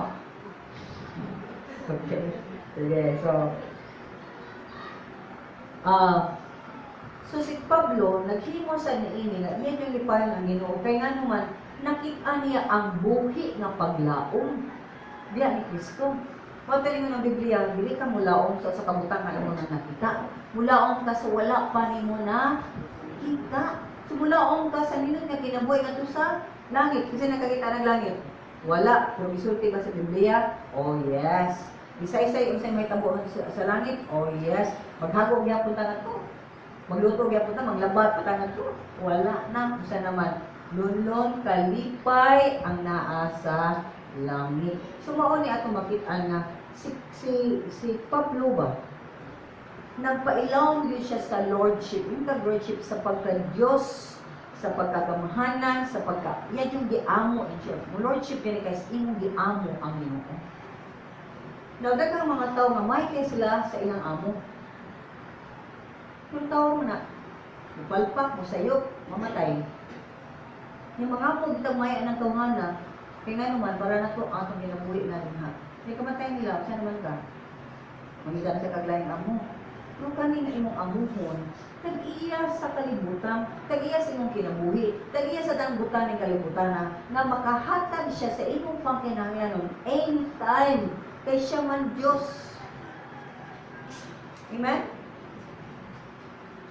Okay. Sige, so so si Pablo, naghimo sa niini nga iya yung lipayon ang Ginoo kay nga naman nakita niya ang buhi nga paglaom diya ni Kristo. Matalingon ang Biblia, dili ka mulaom sa kabutang nga imo na nakita. Mulaom ka sa wala pa nimo na kita. So mulaom ka sa nindot nga kinabuhi ngadto sa langit. Kasi nakakita ng langit. Wala. Pero gisulti ba sa Biblia? Oh yes. Isaysay unsay mahitabo sa langit? Oh yes, maghago gyapon ta ngadto. Magluto gyapon ta, maglabat pa ta ngadto. Wala na, usa naman lunlon kalipay ang naa sa langit. So mao ni atong makit-an nga si Pablo ba, nagpailawom gyud siya sa lordship, yung kag-lordship sa pagka-Diyos, sa pagkakamahanan, sa pagka, yan yung giamo in siya. Lordship yan kay imong giamo ang Ginoo. Now, daghang mga tao nga may kay sila sa ilang amo. Yung tao mo na, mupalpak, musayop, mamatay. Yung mga amo, gitang maya ng tawhana, kaya nga naman, para na to, atong ginabuhi na rin ha. May kamatay nila, saan naman ka? Mangita na sa kaglayang amo. Pero kani nga imong amuhon, tag-iya sa kalibutan, tag-iya sa imong kinabuhi, tag-iya sa tangbutan ng kalibutan na, nga makahatag siya sa imong pangkinahanglanon anytime, kay siya man Diyos. Amen?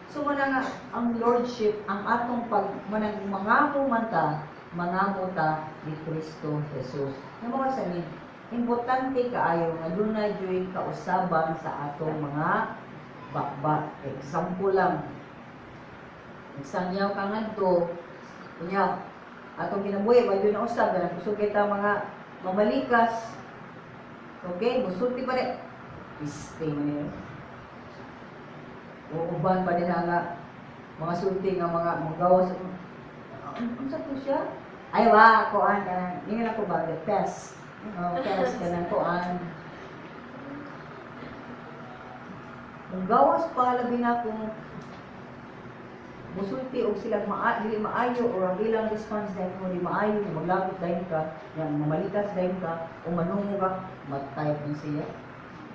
So muna nga ang lordship, ang atong pag manang mangamo man ta, mangamo ta ni Kristo Jesus. Nga mga sa importante kaayo nga dunay juy kausaban sa atong mga bakbak. Example lang. Nagsangyaw ka ngadto, kunya atong kinabuhi wa na usab ganang kusog kita mga mamalikas. Okay, musulti pa rin. Piste man yun. O uban pa nila nga mga sulti nga mga magawas. Unsa to siya? Ay wa, kuan kanang ingon ako ba, the test. Oh, test kanang kuan. Kung gawas pa labi na kung musulti og sila dili maayo or ang ilang response dahil mo di maayo, maglapit dahil ka, yan, mamalikas dahil ka, o manungo ka, matay din siya.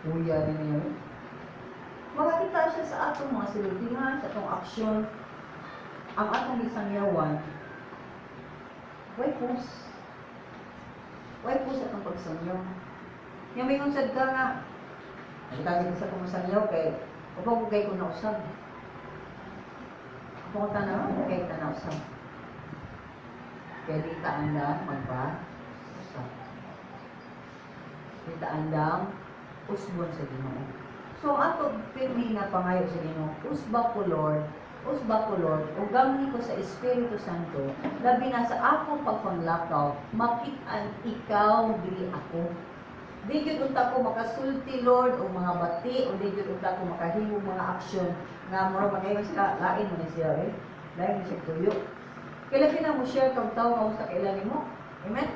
Kuya din niya. Makakita siya sa atong mga silutihan, sa atong aksyon, ang atong gisangyawan, way pus. Way pus atong pagsangyaw. Yang may sad ka nga, nagtagit sa kumusangyaw kay, upaw ko kay kung nausab. Kung tanaw, kay tanaw sa. Kaya di ta andam magpa-usab. Di ta andam usbon sa Ginoo. So ato pirmi nga pangayo sa Ginoo, usba ko Lord, usba ko Lord, ug gamni ko sa Espiritu Santo, labi na sa akong pagpanglakaw, makit-an ikaw dili ako. Di gyud unta ko makasulti Lord og mga bati o di gyud unta ko makahimo mga aksyon nga mura magayon sila, lain mo ni siya eh. Lain mo siya tuyo. Kaya labi na mo share kag tawo nga usa ka ila nimo. Amen?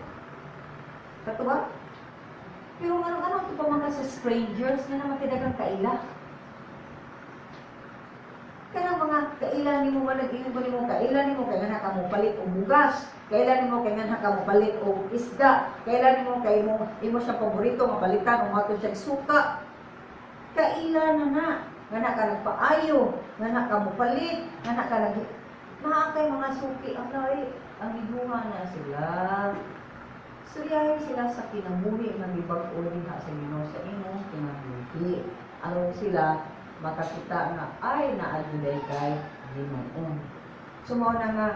Kato ba? Pero ano ito pa mga sa strangers nga naman kay kaila. Kanang mga kaila nimo man nag-ingon ko nimo kaila nimo kay nga ka mo palit og bugas, kaila nimo kay nga ka mo palit og isda, kaila nimo kay mo imo siya paborito nga palitan og mato siya suka. Kaila na na nga na ka nagpaayo, nga na ka mo palit, nga na ka nag naa kay mga suki ang lahi, ang giduha na sila. Suryahin sila sa kinabuhi nga gibag-o diha sa Ginoo sa imong kinabuhi. Aron sila makakita nga ay naadunay kay Ginoo. So mao na nga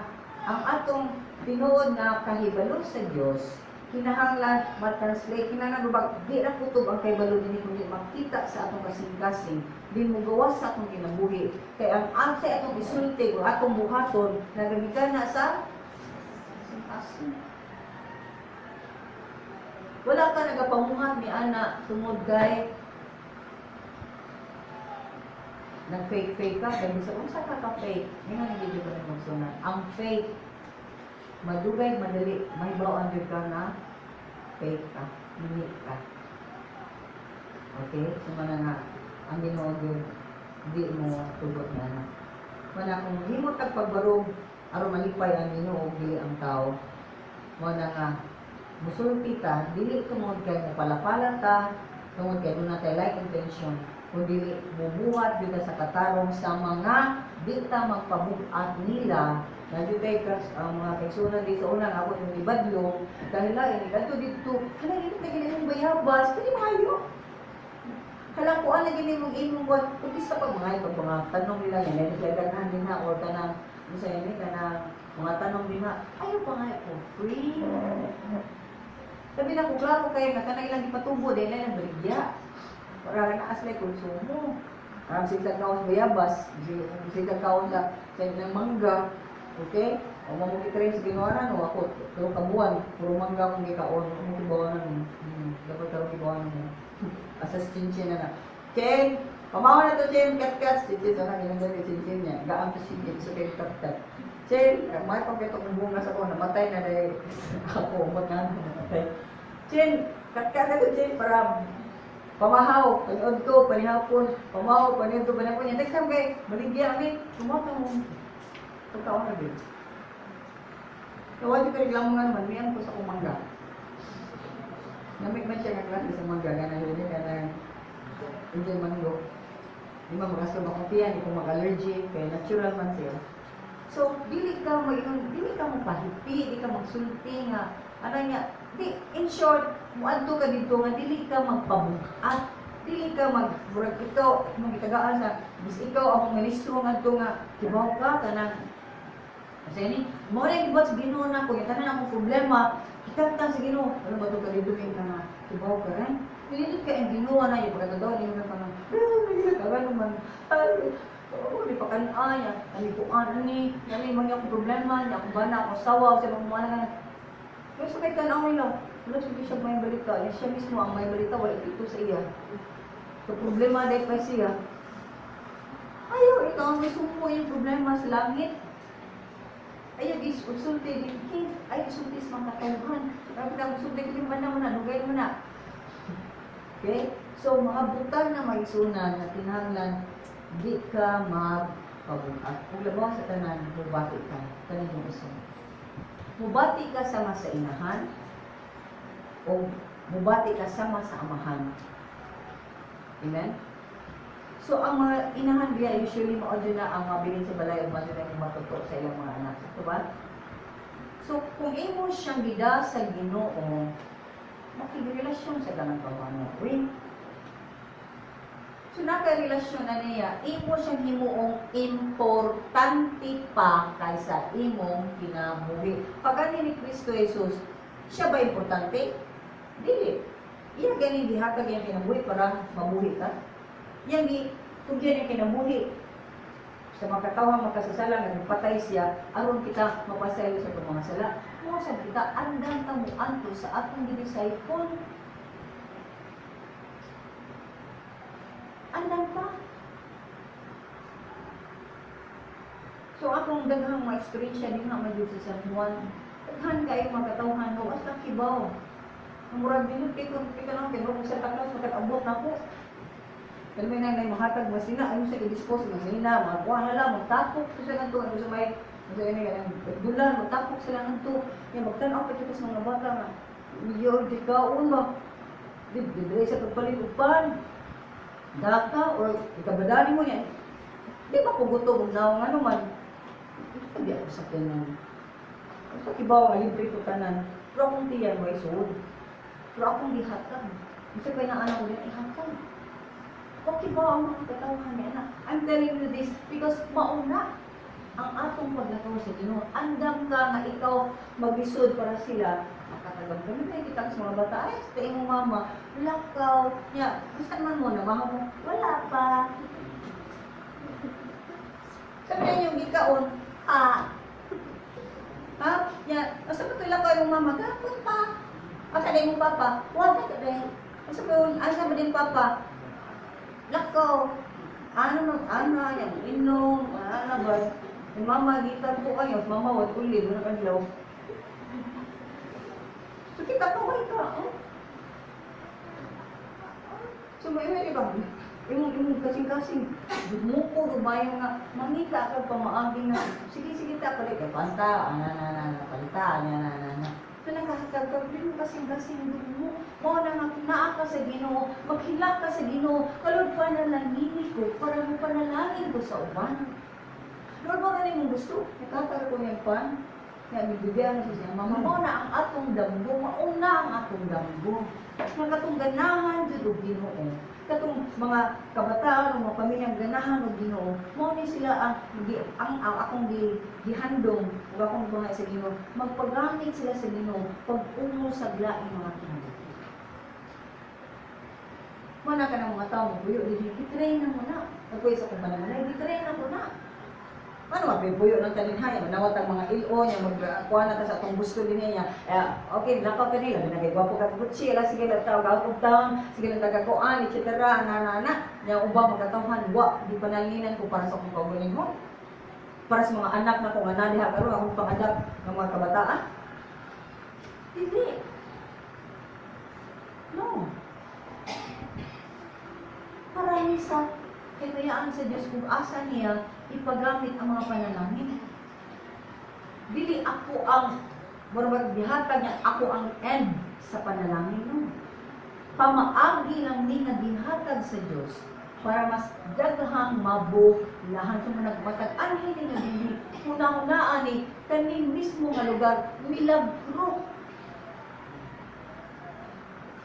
ang atong tinuod nga kahibalo sa Dios kinahanglan ma-translate, kinahanglan ba di ra kutob ang kahibalo dinhi kundi makita sa atong kasing-kasing, di mo gawas sa atong kinabuhi. Kay ang sa atong isulti o atong buhaton nagagikan na sa kasing-kasing. Wala ka nagapamuhat ni ana tungod kay nag-fake-fake ka, kaya sa unsa ka ka-fake, nga nga ko na magsunan. Ang fake, madugay, madali, may bawaan jud ka nga fake ka, hindi ka. Okay? So, mana nga, ang Ginoo gyud, di mo tugot na ana. Mana kung himo tag pagbarog, aron malipay ang Ginoo, dili ang tao. Mana nga, musulti ta, dili tungod kay mopalapala ta, tungod kay duna tay like intention, kundi bubuhat gyud sa katarong sa mga di ta magpabuhat nila. Na jud kay kas ang mga kaigsuonan di sa una nga ako yung ibadlong dahil lain kadto didto hala dili na gini imong bayabas kani maayo hala kuan na gini imong imong buhat ug isa pag mga pag mga tanong nila yan dahil sila daghan din ha or kanang unsa ini kanang mga tanong din ha ayo pa nga ko free. Sabi na kung klaro kayo nga kanang ilang gipatubo dahil ilang baligya. Para naa sila konsumo. Parang sila kaon bayabas, sila kaon sa ilang mangga. Okay? O mo mo sa Ginuanan o ako tulo ka buwan puro mangga akong gikaon, mo kibawanan. Dapat karon kibawanan mo. Asa chinchin na na. Chen, pamaw na to Chen, kat kat, chinchin sa nang ilang chinchin niya. Gaam to chinchin so kay kat kat. Chen, may pagkito kong bunga sa ko, namatay na dahil ako, magkano namatay. Chen, kat kat na to Chen, para pamahaw, paniod ko, panihapon, pamahaw, paniod ko, panihapon. Yan, next time kay, baligya kami, sumata mo. Pagkaon na din. Kawad ko reklamo nga naman, miyan ko sa kumangga. Namig man siya nga klase sa mangga, gana yun, gana Indian mango. Di ba makasto akong tiyan, di ko mag-allergy, kaya natural man siya. So, dili ka mag dili ka magpahipi, di ka magsulti nga, ano niya, di, in short, muadto ka dito nga dili ka magpabugat, dili ka mag murag ikaw magitagaan sa bis ikaw ang ministro ngadto nga kibaw ka kanang kasi ni mo na gibuhat sa Ginoo na ko tanan akong problema ikantang sa Ginoo, ano ba to ka dito kay ka nga kibaw ka rin pinindot ka ang Ginoo na yung pagkatadaw ni mo ka nga ka man ay oh, di pa kan ay alikuan ani nani man akong problema niya akong bana akong sawa sa mga mga nga. Pero sa kay tanaw nila, wala siya may balita. Yan siya mismo ang may balita, wala dito sa iya. So, problema dahil pa siya. Ayaw, ikaw ang may sumo yung problema sa langit. Ayaw, isulti din king. Ayaw, isulti sa mga katauhan. Dapat ang isulti ko yung mo na, nugay mo na. Okay? So, mga butang na maisunan na tinahanglan, di ka magpabugat. Kung labaw sa tanan, mubati ka. Tanan yung isa. Mubati ka sama sa inahan o mubati ka sama sa amahan. Amen? So, ang mga inahan biya, usually mao na ang mabilin sa balay o mao na yung matuto sa ilang mga anak. Ito ba? So, kung imo siyang gida sa Ginoo, makigrelasyon sa ganang pamano. Wait. So, nakarelasyon na niya, imo siyang himuong importante pa kaysa imong kinabuhi. Pag ni Kristo Jesus, siya ba importante? Dili. Iya gani gihatag iyang kinabuhi para mabuhi ka. Iyang gitugyan iyang kinabuhi sa mga katawhan makasasala nga nagpatay siya aron kita mapasaylo sa atong mga sala. Mao sad kita andam ta moadto sa atong gidisciple. Andam pa. So akong daghang mga eksperyensya dinha man jud sa San Juan. Daghan kaayo mga katawhan no hasta kibaw. Murag dinud kay kung kita nang kay murag sa taklas makatambot nako. Kaya may nanay mahatag masina, ano sa i-dispose masina, magkuha na lang, magtapok sila ngadto, ano sa may sa ini kanang dulan, magtapok sila ngadto. Nya magtan-aw pa jud sa mga bata nga yo di kaon ba. Di dire sa pagpalit og pan. Daka or ikabadali mo yan. Di ba ko gutom og naong ano man. Di ako sa tanan. Sa kibaw nga libre ko tanan. Pero akong tiyan mo isuod. Pero akong gihatag. Bisa kay na anak ko din ihatag. Okay ba ang mga katawhan niya anak? I'm telling you this because mauna ang atong paglakaw sa Ginoo. Andam ka nga ikaw maglisod para sila makatagam. Kami kay kita sa mga bata, ay, sa imong mama, lakaw niya. Gusto man mo na maha mo, wala pa. Sabi niya yung gikaon, ha? Ha? Niya, asa ba ito lakaw imong mama? Gapon pa. Asa na imong papa? Wala ka dahil. Asa ba yun? Asa ba din papa? Lakaw. Ano nung ana, yung inom, ano ba? Yung mama, gitan po kayo. Mama, wag uli, doon na kanilaw. So, kita pa, wala ka. Oh? So, may may iba. Imong kasing-kasing. Dumuko, rumayang nga. Mangita ka pamaagi nga. Sige, sige, ta, palit. Panta, ana, na, na, na, palita, ana, na, na, na. So, nakahatag ka, imong kasing-kasing mo. Mao na nga, naa ka sa Ginoo, maghilak ka sa Ginoo, kalod panalangin ko, para mo panalangin ko sa uban. Lord, ba ganin mong gusto? Nakatag ko niyang pan. Nga gibigyan na siya mama. Mao na ang atong damgo, mauna ang atong damgo. Nga katong ganahan jud og Ginoo. Katong mga kabataan o mga pamilyang ganahan og Ginoo, mao ni sila ang akong gihandom ug akong bangay sa Ginoo. Magpagamit sila sa Ginoo pag-ungo sa laing mga kinabuhi. Mao na ka ng mga tao mo dinhi, gitrain na mo na. Nagpuyo sa kong pananalay, gitrain na mo na. Ano mapipuyo ng talinhay, manawat ang mga ilo niya, magkuha na ta sa atong gusto din niya. Eh, okay, lakaw ka nila, binagay gwapo ka kutsi, ala sige lang tawag out of town, sige lang tagakuan, etc. Na na na. Nya ubang magkatawhan, wa di pananglinan ko para sa akong kaugalingon. Para sa mga anak na kung ana diha karon akong pang-adapt ng mga kabataan. Hindi. No. Para ni sa kayaan sa Diyos kung asa niya ipagamit ang mga panalangin. Dili ako ang murag gihatag niya, ako ang end sa panalangin, no. Pamaagi lang ni nga gihatag sa Diyos para mas daghang mabulahan sa mga nagmatag anhi ninyo dili huna-hunaan ni kaning mismo nga lugar, milagro.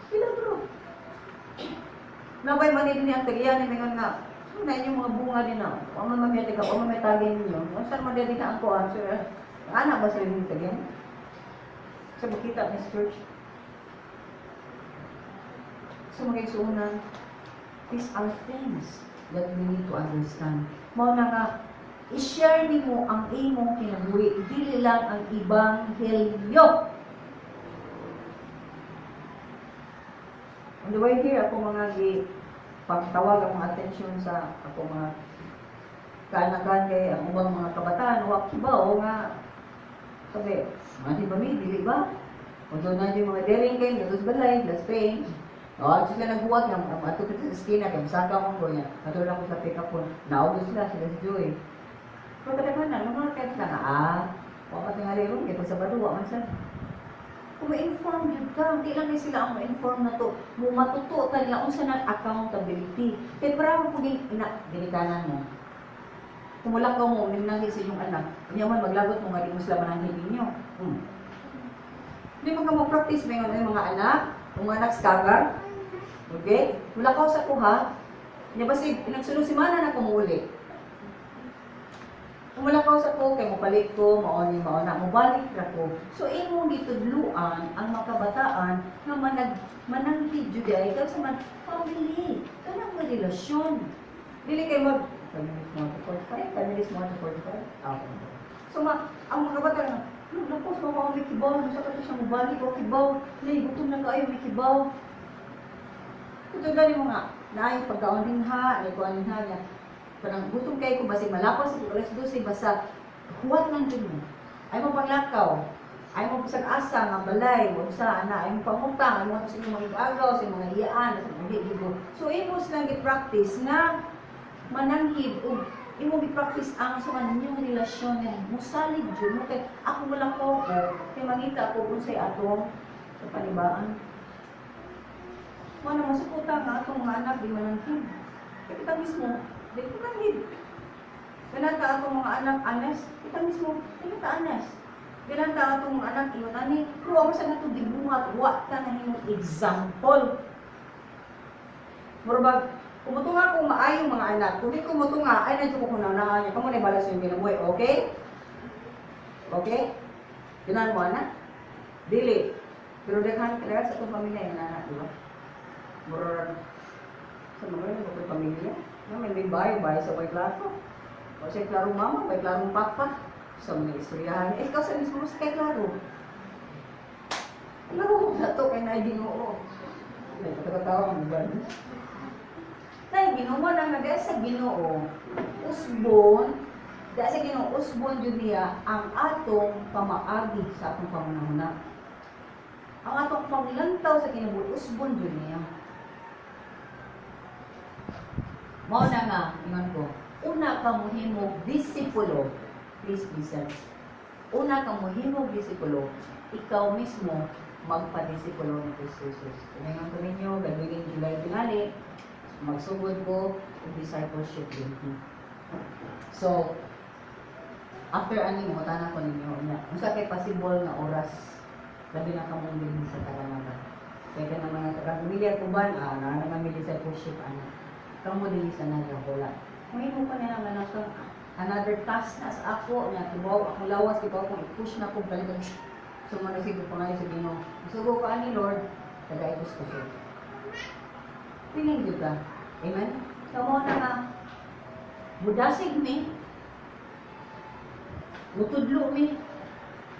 Milagro. Nabay man ni ang tagyan ni mingon nga na inyong mga bunga din na. Wa man mamiyati ka, wa man may tagin ninyo. Saan man din ang kuan? Sir, anak ba sila yung tagyan? Sa makita ni church. So mga igsuonan, these are things that we need to understand. Mao na nga, i-share nimo ang imong kinabuhi, dili lang ang ebanghelyo. On the way here, ako mga gi pagtawag ang mga atensyon sa ako mga kaanakan kay ang ubang mga kabataan wa kibaw nga sabi, mani ba mi, dili ba? O doon na yung mga daring kay gatos balay, glass pane. O, sila naghuwat nga ato sa eskina kay masaka mo ko niya. Ato lang ko sa pick up ko. Naugos sila sila si Joy. Pero kadaghanan mga kahit nga wa pa tingali ron kay pag Sabado wa man sad. Kung ma-inform jud ka, hindi lang ni sila ang ma-inform na to. Mo matuto ta nila unsa na accountability. Kay para mo puging ina ginikanan mo. Kung wala ka mo ninanghi sa inyong anak, unya man maglagot mo nga di mo sila mananghi ninyo. Di mo ka mo practice may mga anak, mga anak skagar. Okay? Wala ka sa kuha. Nya basig nagsunod semana na kumuuli. Kung wala ka sa ko, kay mopalit ko, mao ni mao na, mobalik ra ko. So imong gitudluan ang makabataan nga mananghid jud ay sa man family, kanang mga relasyon. Dili kay mag 5 minutes more to 45, 5 minutes more to 45. Ah, okay. So ang mga kabataan nga, naku, sa mga may kibaw, sa kato siya mobalik o kibaw, nay gutom na kaayo may kibaw. Ito gani mo nga, naay pagkaon din ha, nay kuan din ha niya. Parang gutom kayo kung basig malapas sa alas 12, basta huwat lang dyan mo. Ay mo panglakaw, ay mo bisag asa nga balay, mo sa ana, ay mo pangutang, ay mo sa inyong mga agaw, sa inyong mga iyaan, sa mga higo. So imo silang gi-practice nga mananghid ug imo gi-practice ang sa ninyong relasyon nga musalig jud mo kay ako wala ko kay mangita ko unsay atong sa panibaan. Mo na masukuta nga atong mga anak di mananghid. Kay kita mismo di ko mananghid. Gananta atong mga anak honest, kita mismo di ta honest. Gananta atong mga anak ingon ani, pero wa sa nato gibuhat, wa ta nahimong example. Murag kumutunga kung maayong mga anak, kung di ko mutunga, ay nandiyo ko kunanaan niya, kamo na balas yung kinabuhi, okay? Okay? Ginan mo anak? Dili. Pero daghan kaya sa atong pamilya yung anak, di ba? Murag sa mga yun, mga pamilya, no, may bahay, bahay sa may klaro. O siya klarong mama, may klarong papa. Sa mga istoryahan, eh, ikaw sa mismo sa kay klaro. Klaro na to, kay na Ginoo. May katatawa ang iba. Nay, Ginoo na nga dahil sa Ginoo, usbon, dahil sa Ginoo, usbon jud niya ang atong pamaagi sa atong pangunahuna. Ang atong panglantaw sa kinabuhi, usbon jud niya. Mao na nga, ingon ko, una ka mohimog disipulo, please listen. Una ka mohimog disipulo, ikaw mismo magpadisipulo ni Kristo Jesus. Ingon ko ninyo, God willing, July tingali, magsugod ko og discipleship din. So, After ani mo tanan ko ninyo niya. Unsa kay possible nga oras labi na kamong dinhi sa Calanaga? Kay ka naman nga taga ko ban ah na na discipleship ana. Kamo dinhi sa Naga, wala. Mahimo pa nila nga nasa another task na sa ako nga kibaw akong lawas, kibaw kong i-push na kong balikan. So mo na siguro pangayo sa Ginoo. Sugo ka ani, Lord, tagay ko sa. Piling gyud ka. Amen. So mo na nga mudasig mi, mutudlo mi,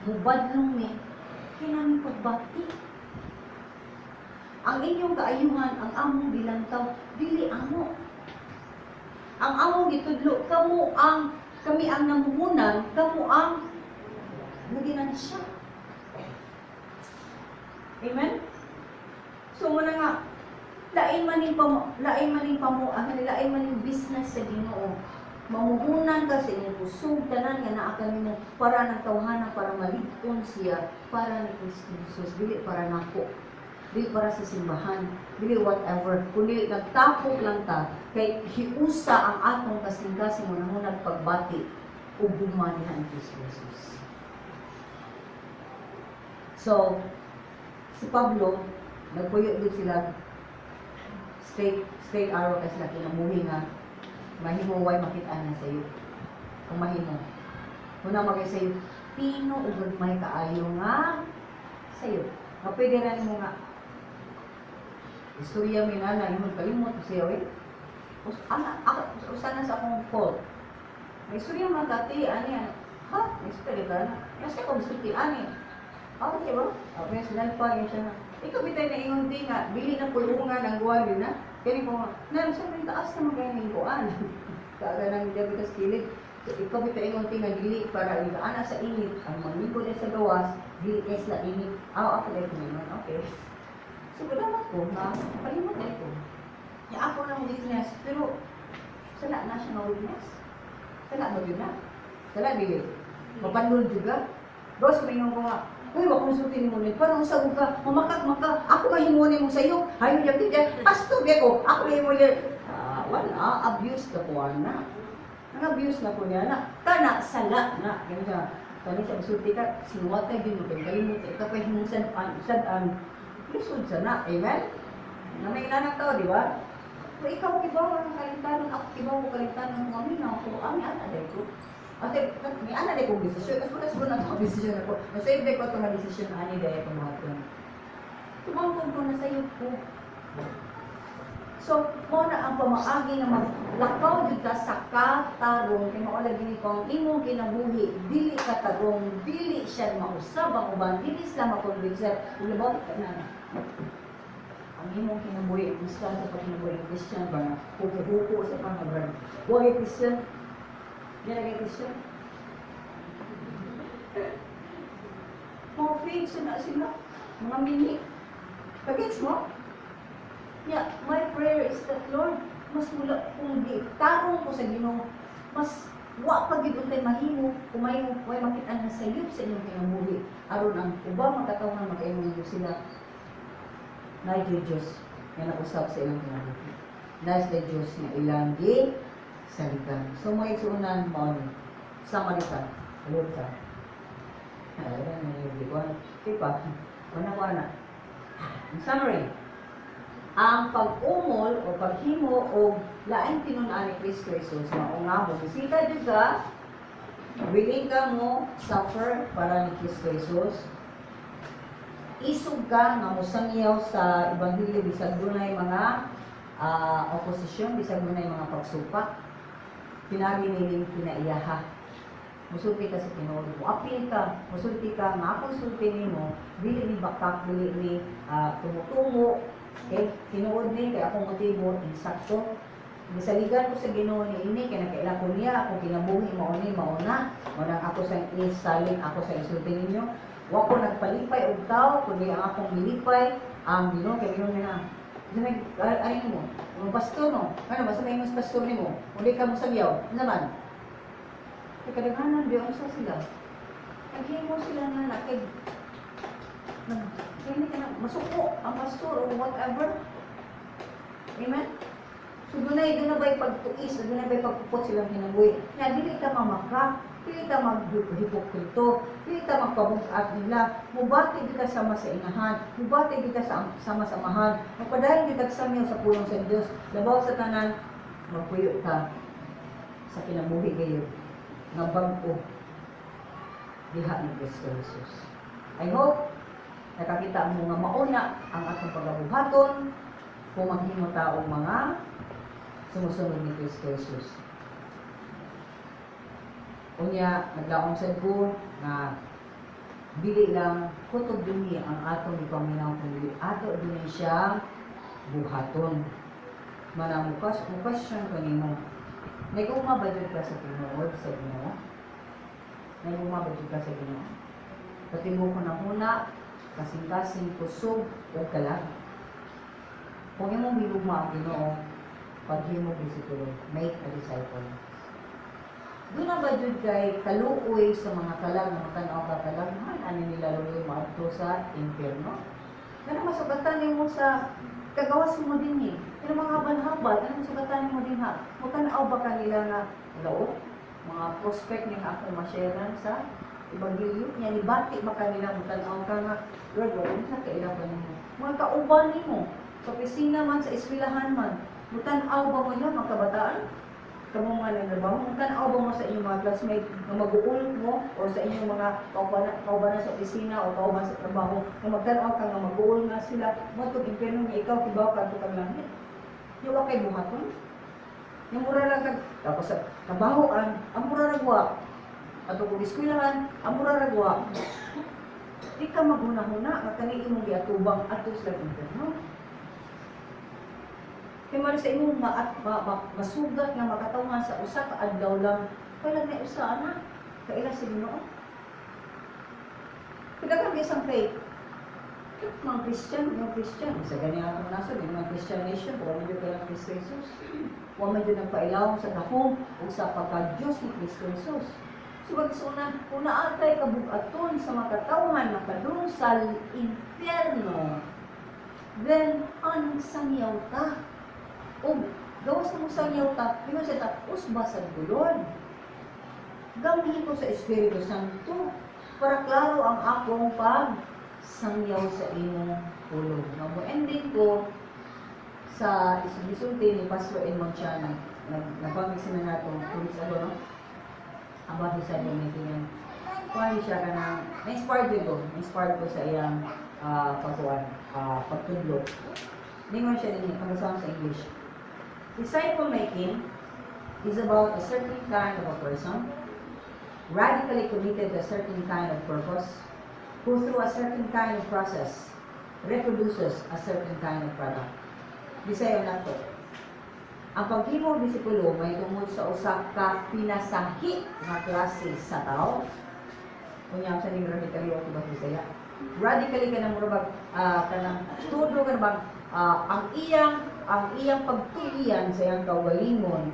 mubadlong mi, kinami pagbati. Ang inyong kaayuhan, ang among gilantaw, dili amo. Ang among gitudlo, kamo ang, kami ang namuhunan, kamo ang naginansya. Amen? So muna nga, lain man ning pamo, ah, lain man ning business sa Ginoo. Mamuhunan ka sa inyong kusog, tanan nga naa kanimo para ng tawhana, para malig-on siya, para ni Kristo Jesus, dili para nako, dili para sa simbahan, dili whatever, kundi nagtapok lang ta kay hiusa ang atong kasing-kasing hunahuna, pagbati ug gugma niya ang Kristo Jesus. So, si Pablo, nagpuyo din sila, straight straight arrow kasi sila kinabuhi nga mahimo way makita na sa iyo. Kung mahimo. Una magay sa iyo, pino ug gagmay kaayo nga sayo. Nga pwede ra nimo nga istorya mi nana imong kalimot siya we. Us ana ako usa na sa akong fault. May istorya man kati ani ha, may istorya ka na. Nasa ko sulti ani. Ah, okay ba? Okay, sinalpa yun siya nga. Ikaw bitay na ingon di nga, bili na pulungan ang guwan na. Kani ko nga, na sa may taas na maganing kuan. Kaaga ng diabetes kilid. So, ikaw bitay ingon ti nga dili para ana sa init ang manglingkod sa gawas, dili kay sila init. Ah, ako dahil naman. Okay. So, dapat ko nga palimot ay ko. Ya ako ng weakness, pero sala na siya nga weakness. Sala ba yun na? Sala dili. Mapandol juga. Dos may ko nga, "Uy, wa konsulti nimo ni. Parang usag ka, mamakak maka. Ako mahimo nimo sa iyo. Hayo diyan diyan. Pastor biya ko. Ako mahimo niya." Ah, wala, abuse na ko ana. Ang abuse na ko niya na. Kana sala na. Ganun siya. Kani sa musulti ka, sinuwatay gyud mo kay kalimot ka pa himusan an sad an lisod sa na. Amen? Na may inanang tao, di ba? Kung ikaw kibaw ang kalimtanon, ako kibaw ko kalimtanon, kami na ako, ami ana dahil ko. Ate, may ana dahil kong desisyon. Mas muna siguro na ako desisyon ako. Masave dahil ko ito nga desisyon ani dahil ako buhaton. Tumangkod ko na sa iyo ko. So, mo na ang pamaagi nga maglakaw jud ka sa katarong kay mao lagi ni kung imong kinabuhi dili katarong, dili siya mausab ang uban, dili sila makonbinser, ulabaw ka na. Ang imong kinabuhi, gusto sa pagkinabuhi ng Christian ba nga huko-huko sa pangaban. Wa kay Christian. Yan kay Christian. Mga faith na sila, mga mini. Pagets mo? Yeah, my prayer is that, Lord, mas mula kung di tarong ko sa Ginoo, mas wa pa gid untay mahimo kung mahimo way makita nga sayop sa inyong kinabuhi aron ang ubang makatawhan makaingon sila na Diyos nga nausab sa ilang kinabuhi. Na sila Diyos nga ilang gi saligan. So mga igsuonan, mao ni Samaritan. Lord ka. Ay, na yung ko. Di pa. Wala ko ana. In summary, ang pag-umol o paghimo o laing tinun-an ni Kristo Jesus mao nga mo bisita jud ka, willing ka mo suffer para ni Kristo Jesus, isog ka nga mosangyaw sa ebanghelyo bisag dunay mga oposisyon, bisag dunay mga pagsupak pinagi nining kinaiyaha. Musulti ka sa tinuod, mo-apil ka, musulti ka nga akong sulti nimo dili ni bakak, dili ni tumutungo. Okay, tinuod ni kay akong motibo insakto. Gisaligan ko sa Ginoo ni ini kay nakaila ko niya akong kinabuhi mao ni mao na. Mao nang ako sa isalig, ako sa isulti ninyo. Wa ko nagpalipay og tawo kundi ang akong gilipay ang Ginoo kay Ginoo niya. May ani mo, ang pastor no. Ano basta may mas pastor nimo, kundi ka mo sagyaw. Ano man? Kay kadaghanan di unsa sila. Naghimo sila nga na kay nag kini ka na masuko ang pastor or whatever. Amen? So dunay ba'y pagtuis, dunay ba'y pagpupot silang kinabuhi. Nga dili ka mamaka. Dili ta maghipokrito, dili ta magpabug-at nila. Mubati gyud ta sama sa inahan, mubati gyud ta sa sama sa amahan, magpadayon gyud tag samyaw sa pulong sa Dios. Labaw sa tanan, magpuyo ta sa kinabuhi gayud nga bag-o diha ni Kristo Jesus. I hope nakakita mo nga mauna ang atong pagabuhaton kung maghimo ta og mga sumusunod ni Kristo Jesus. Unya, naglaom sad ko nga dili lang kutob dinhi ang atong ipaminaw kundi ato din siya buhaton. Mana mukas mo question ko nimo. Nagugma ba jud ka sa tinuod sa Ginoo? Nagugma ba jud ka sa Ginoo? Pati mo ko na huna, kasing-kasing, kusog o kalag. Kung imong gigugma ang Ginoo, paghimo disipulo, make a disciple. Doon na ba jud kay kaluoy sa mga kalag nga matan-aw ka kalag man ani nila luoy maadto sa impyerno? Kana masugatan nimo sa kagawas mo dinhi. Kana mga habal-habal, kana masugatan nimo dinha. Matan-aw ba kanila nga laot? Mga prospect ni nga akong ma-sharean sa ebanghelyo nya nibati ba kanila mutan-aw ka nga Lord, wala sa kaila pa nimo. Mga kauban nimo sa opisina man, sa eskwelahan man, mutan-aw ba mo yun, mga kabataan? Kamo mga nagtrabaho, mutan-aw ba mo sa inyong mga classmate nga mag-uul mo o sa inyong mga kaubanan sa opisina o kauban sa trabaho, nga magtan-aw ka nga mag-uul nga sila, mo itong impyerno nga ikaw, kibaw ka ito kang langit. Yung wa kay buhaton. Yung mura lang kag, tapos sa trabahoan, ang mura ra wa. Ato kong eskwelahan, ang mura ra wa. Di ka maghuna-huna, nga kani imong giatubang adto sa impyerno. Kay man sa imong masugat nga makatawhan sa usa ka adlaw lang, wala na usa ana, kaila sa Ginoo. Pagkakang isang faith, mga Christian, mga Christian, sa gani atong nasod, yung mga Christian nation, wa man jud kailang Kristo Jesus. Wa man jud nagpailawom sa gahom o sa pagka-Diyos ni Kristo Jesus. So, magsuna, kung naa kay kabug-aton sa mga katawhan na padung sa impyerno, then anong sangyaw ta? O gawas na mo sangyaw ta, ingon siya ta, usba sa Lord. Gamhin ko sa Espiritu Santo para klaro ang akong pag sangyaw sa imong pulong. Nga mo ending ko sa gisulti ni Pastor N. Montiana, nagpamig sila nato 2 weeks ago, no? About his disciple making yan. Kuhan siya ka na, na-inspired ko, na-inspired ko sa iyang pagkuhan, pagtudlo. Ningon siya din, pag sa English. Disciple making is about a certain kind of a person, radically committed to a certain kind of purpose, who through a certain kind of process reproduces a certain kind of product. Bisayo na to. Ang paghimo og disipulo may tungod sa usa ka pinasahi nga klase sa tao. Unya sa ning radically o ba Bisaya? Radically ka nang mura bag kanang todo ka na bang ang iyang pagtulian sa iyang kaugalingon,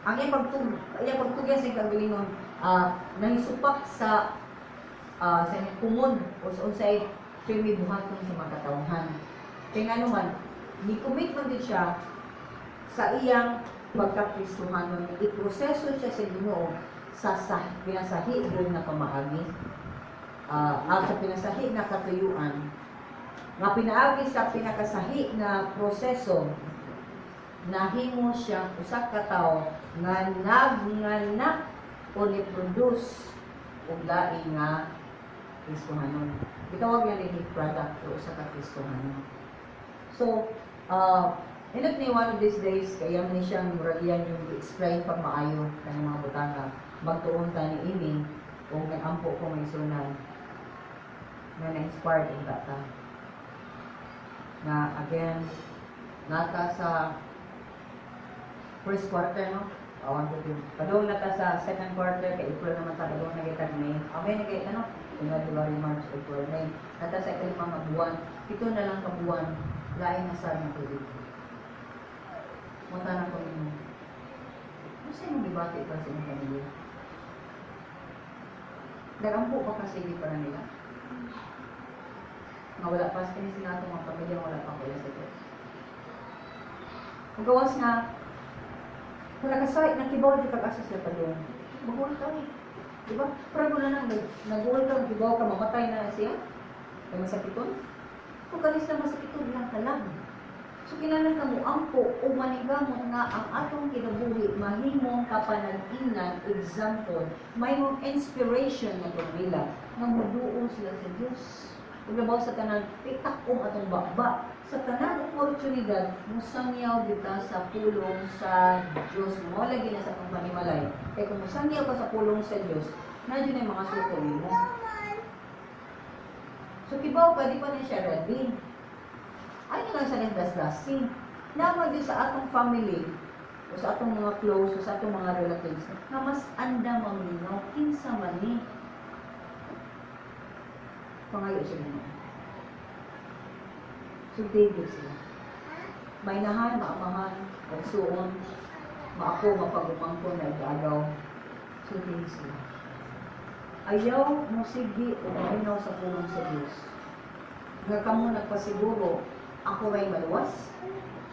ang iyang pagtugyan sa iyang kaugalingon nahisupak sa iyang kumon o sa unsay pirmi buhaton sa mga katawhan. Kaya nga naman, ni-commit man din siya sa iyang pagkakristuhanon, iproseso siya sa Ginoo sa pinasahi doon nga pamaagi. Sa pinasahi nga katuyuan, nga pinaagi sa pinakasahi nga proseso, nahimo siya usa ka tawo nga nagnganak o ni-produce og lain nga Kristohanon. Gitawag yan ni product o usa ka Kristohanon. So, inot ni one of these days, kaya man ni siyang murag iyan yung i-explain pag maayo kanang mga butanga. Magtuon ta ni ini kung nag-ampo ko may sunan nga na-inspired unta ta. Nga again, nata sa first quarter, no? Awan ko din. Padung na ta sa second quarter, kay April naman ta, padung na kita May. May na kay ano? January, March, April, May. Nata sa ikalima nga buwan. 7 na lang ka buwan, lain na sa nga tuig. Munta na ko ninyo. Ano sa imong gibati pa sa imong pamilya? Nagampo pa kasi para nila. Nga wala pa sa kini sila atong mga pamilya, wala pa kuya sa Diyos. Kung gawas nga, Kung nakasay, nakibaw di pag-asa sila pa doon. Maguol ka eh. Di ba? Pero na nang naguol ka, nakibaw ka, mamatay na siya. Kay masakiton. Kung kanis na masakiton lang ka lang. So kinahanglan ka mo ampo o manigamot nga ang atong kinabuhi mahimong kapanag-inan, example, mahimong inspiration nga nila nga muduol sila sa Dios. Ug labaw sa tanan, itak-om atong bakba. Sa tanan oportunidad, musangyaw kita sa pulong sa Dios. Mo lagi na sa atong panimalay. Kay kung musangyaw ka sa pulong sa Dios, na jud ay mga suko nimo. So kibaw ka, di pa na siya ready. Ay na lang sa dasdasi. Naman din sa atong family, o sa atong mga close, o sa atong mga relatives, nga mas anda maminaw, kinsa man ni. Pangayo siya nimo. So, David sila. Mainahan, maamahan, pagsuon, maako, mapagumangkon, nag-agaw. So, David sila. Ayaw mo sige o maminaw sa pulong sa Diyos. Nga kamo nagpasiguro, ako ray maluwas.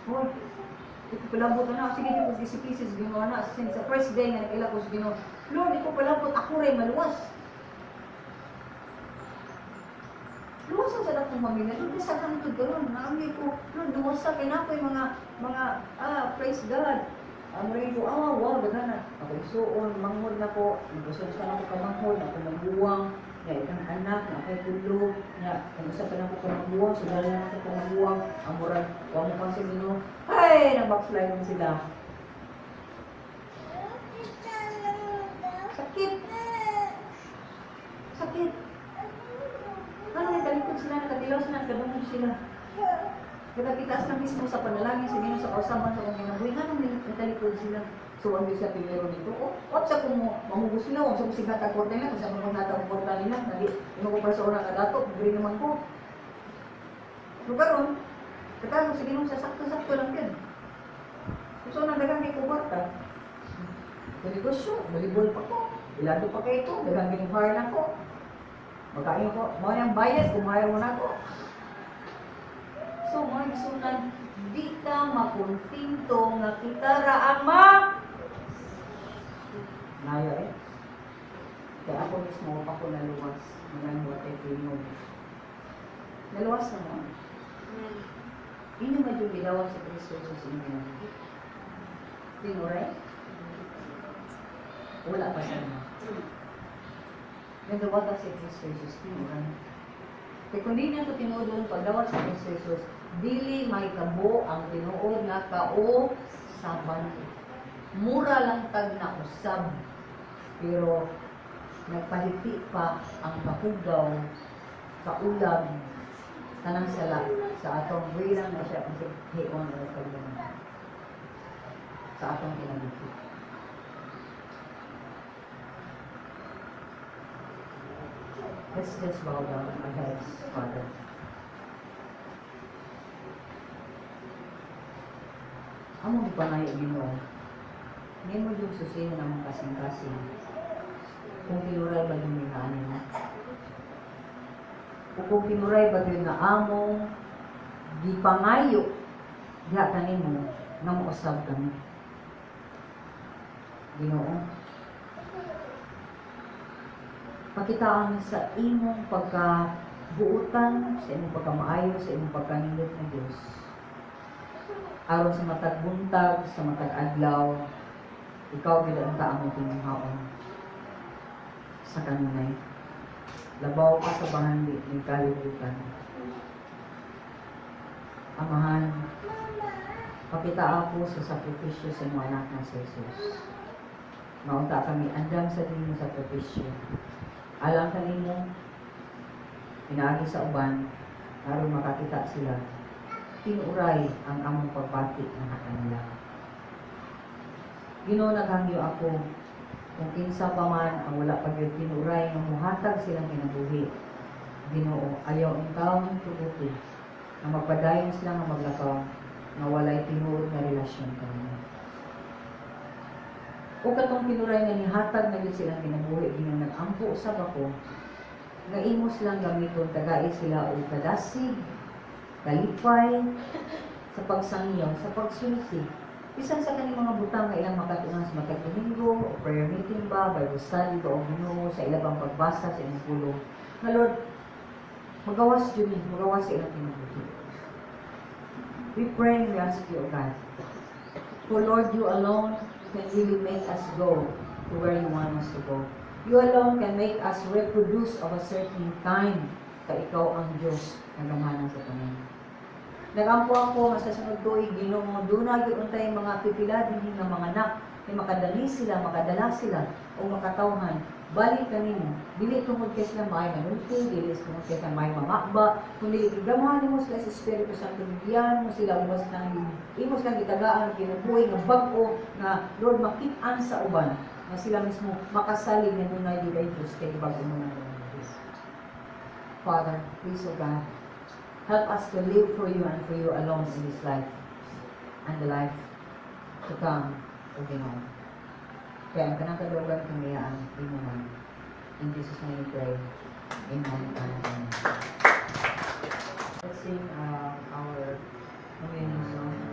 Hoy, ipapalabot na. Sige, di ko isip-isip sa Ginoo na. Since sa first day nga nag-ila ko sa Ginoo, Lord, ipapalabot, ako ray maluwas. Luwasan sa akong pamilya. Lord, bisa kang ito karon. Naamli ko, Lord, luwasa kay na ako'y mga, praise God. Ang ko, wow, daghan na. Ako isuon, manghod na ko, nag-usan sa ako kamanghod, ako maguwang, nga ikang anak, na ako'y tulo, nga, kung usa pa na ako kamaguwang, so dala na ako kamaguwang, ang murag, wa mo pang sa Ginoo. Ay, nag-backslide sila. Sakit. Sakit. Ano, nagtalikod sila, nakatilaw sila, nakadungog sila. Nakakita sila mismo sa panalangin sa Ginoo, sa kausaban sa akong kinabuhi. Nga nung nagtalikod sila. So, ang sa primero nito, oh, wap sa kung mamugos sila, wap sa kung sighatag kwarta nila, kung sa kung maghatag kwarta nila, nagi, imo ko para sa una nga dato, libre naman ko. So, karon, katago sa Ginoo sa sakto-sakto lang yun. So, sa unang daghang kay ko kwarta, sa negosyo, balibol pa ko, ilado pa kay ito, daghang ginuhire na ko. Magkain ko, mao nang bias, kumahire mo na ko. So, mga gisunan, di ka makuntinto nga kita ra ang ma. Nayo eh. Kaya ako mismo, ako naluwas. Mga tayo tingog. Naluwas na mo. Inyo man yung gidawa sa Kristo sa inyo. Tinuray? Wala pa sa inyo. Nagdawat si Kristo Jesus, tinuray. Kaya kung di niya ito tinuod doon, pagdawat sa Kristo Jesus, dili may kabo ang tinuod nga kausaban. Mura lang tag na usab. Pero nagpahiti pa ang kahugaw, kaulam, tanang sala sa atong bilang na siya kung hion o paglaman sa atong kinabuhi. Let's just bow down our heads, Father. Among gipangayo Ginoo, nimo jud susihan among kasing-kasing kung tinuray ba yun nga nimo. O kung tinuray ba yun nga among gipangayo diha kanimo nga mousab kami. Ginoo, pakitaan sa imong pagkabuutan, sa imong pagkamaayo, sa imong pagkanindot na Dios. Aron sa matag buntag, sa matag adlaw, ikaw gid ang among tinguhaon sa kanunay. Labaw ka sa bahandi ng kalibutan. Amahan, pakita ako sa sakripisyo sa mga anak ng Jesus. Maunta kami andam sa dinyo sakripisyo. Alang kanimo, pinaagi sa uban, aron makakita sila. Tinuray ang among pagbati ng kanila. Ginoo, naghangyo ako kung kinsa pa man ang wala pa gyud tinuray nga mohatag silang kinabuhi. Ginoo, ayaw ang taong tuguti nga magpadayon sila nga maglakaw nga walay tinuod nga relasyon kanimo. O katong tinuray nga nihatag na gyud silang kinabuhi, Ginoo, nag-ampo usab ako nga imo silang gamiton, tagai sila og kadasig, kalipay sa pagsangyaw, sa pagsulti Bisan sa kaning mga butang nga ilang makatunan sa matag Domingo, o prayer meeting ba, Bible study ba, o Ginoo, sa ilang pagbasa sa inyong pulong. Nga Lord, magawas jud ni, magawas sa ilang kinabuhi. We pray and we ask you, O God, for Lord, you alone can really make us go to where you want us to go. You alone can make us reproduce of a certain kind, kay ikaw ang Diyos na gamhanan sa tanan. Nagampo ako nga sa sunod tuig, Ginoo, duna gyud untay mga pipila dinhi nga mga anak kay makadali sila, makadala sila o makatawhan balik kanimo. Dili tungod kay sila may manulti, dili tungod kay sila may mamaba, kundi gigamhanan nimo sila sa Espiritu Santo, gigiyahan mo sila ubas nang imo silang gitagaan og kinabuhi nga bag-o nga Lord makit-an sa uban nga sila mismo makasalig nga dunay gyud ay Diyos kay bag-o mo na Diyos. Father, please, O God, help us to live for you and for you alone in this life and the life to come, O Ginoo. Kaya ang kanang kadaugan kamayaan, imo man. In Jesus' name we pray. Amen and amen. Let's sing our communion song.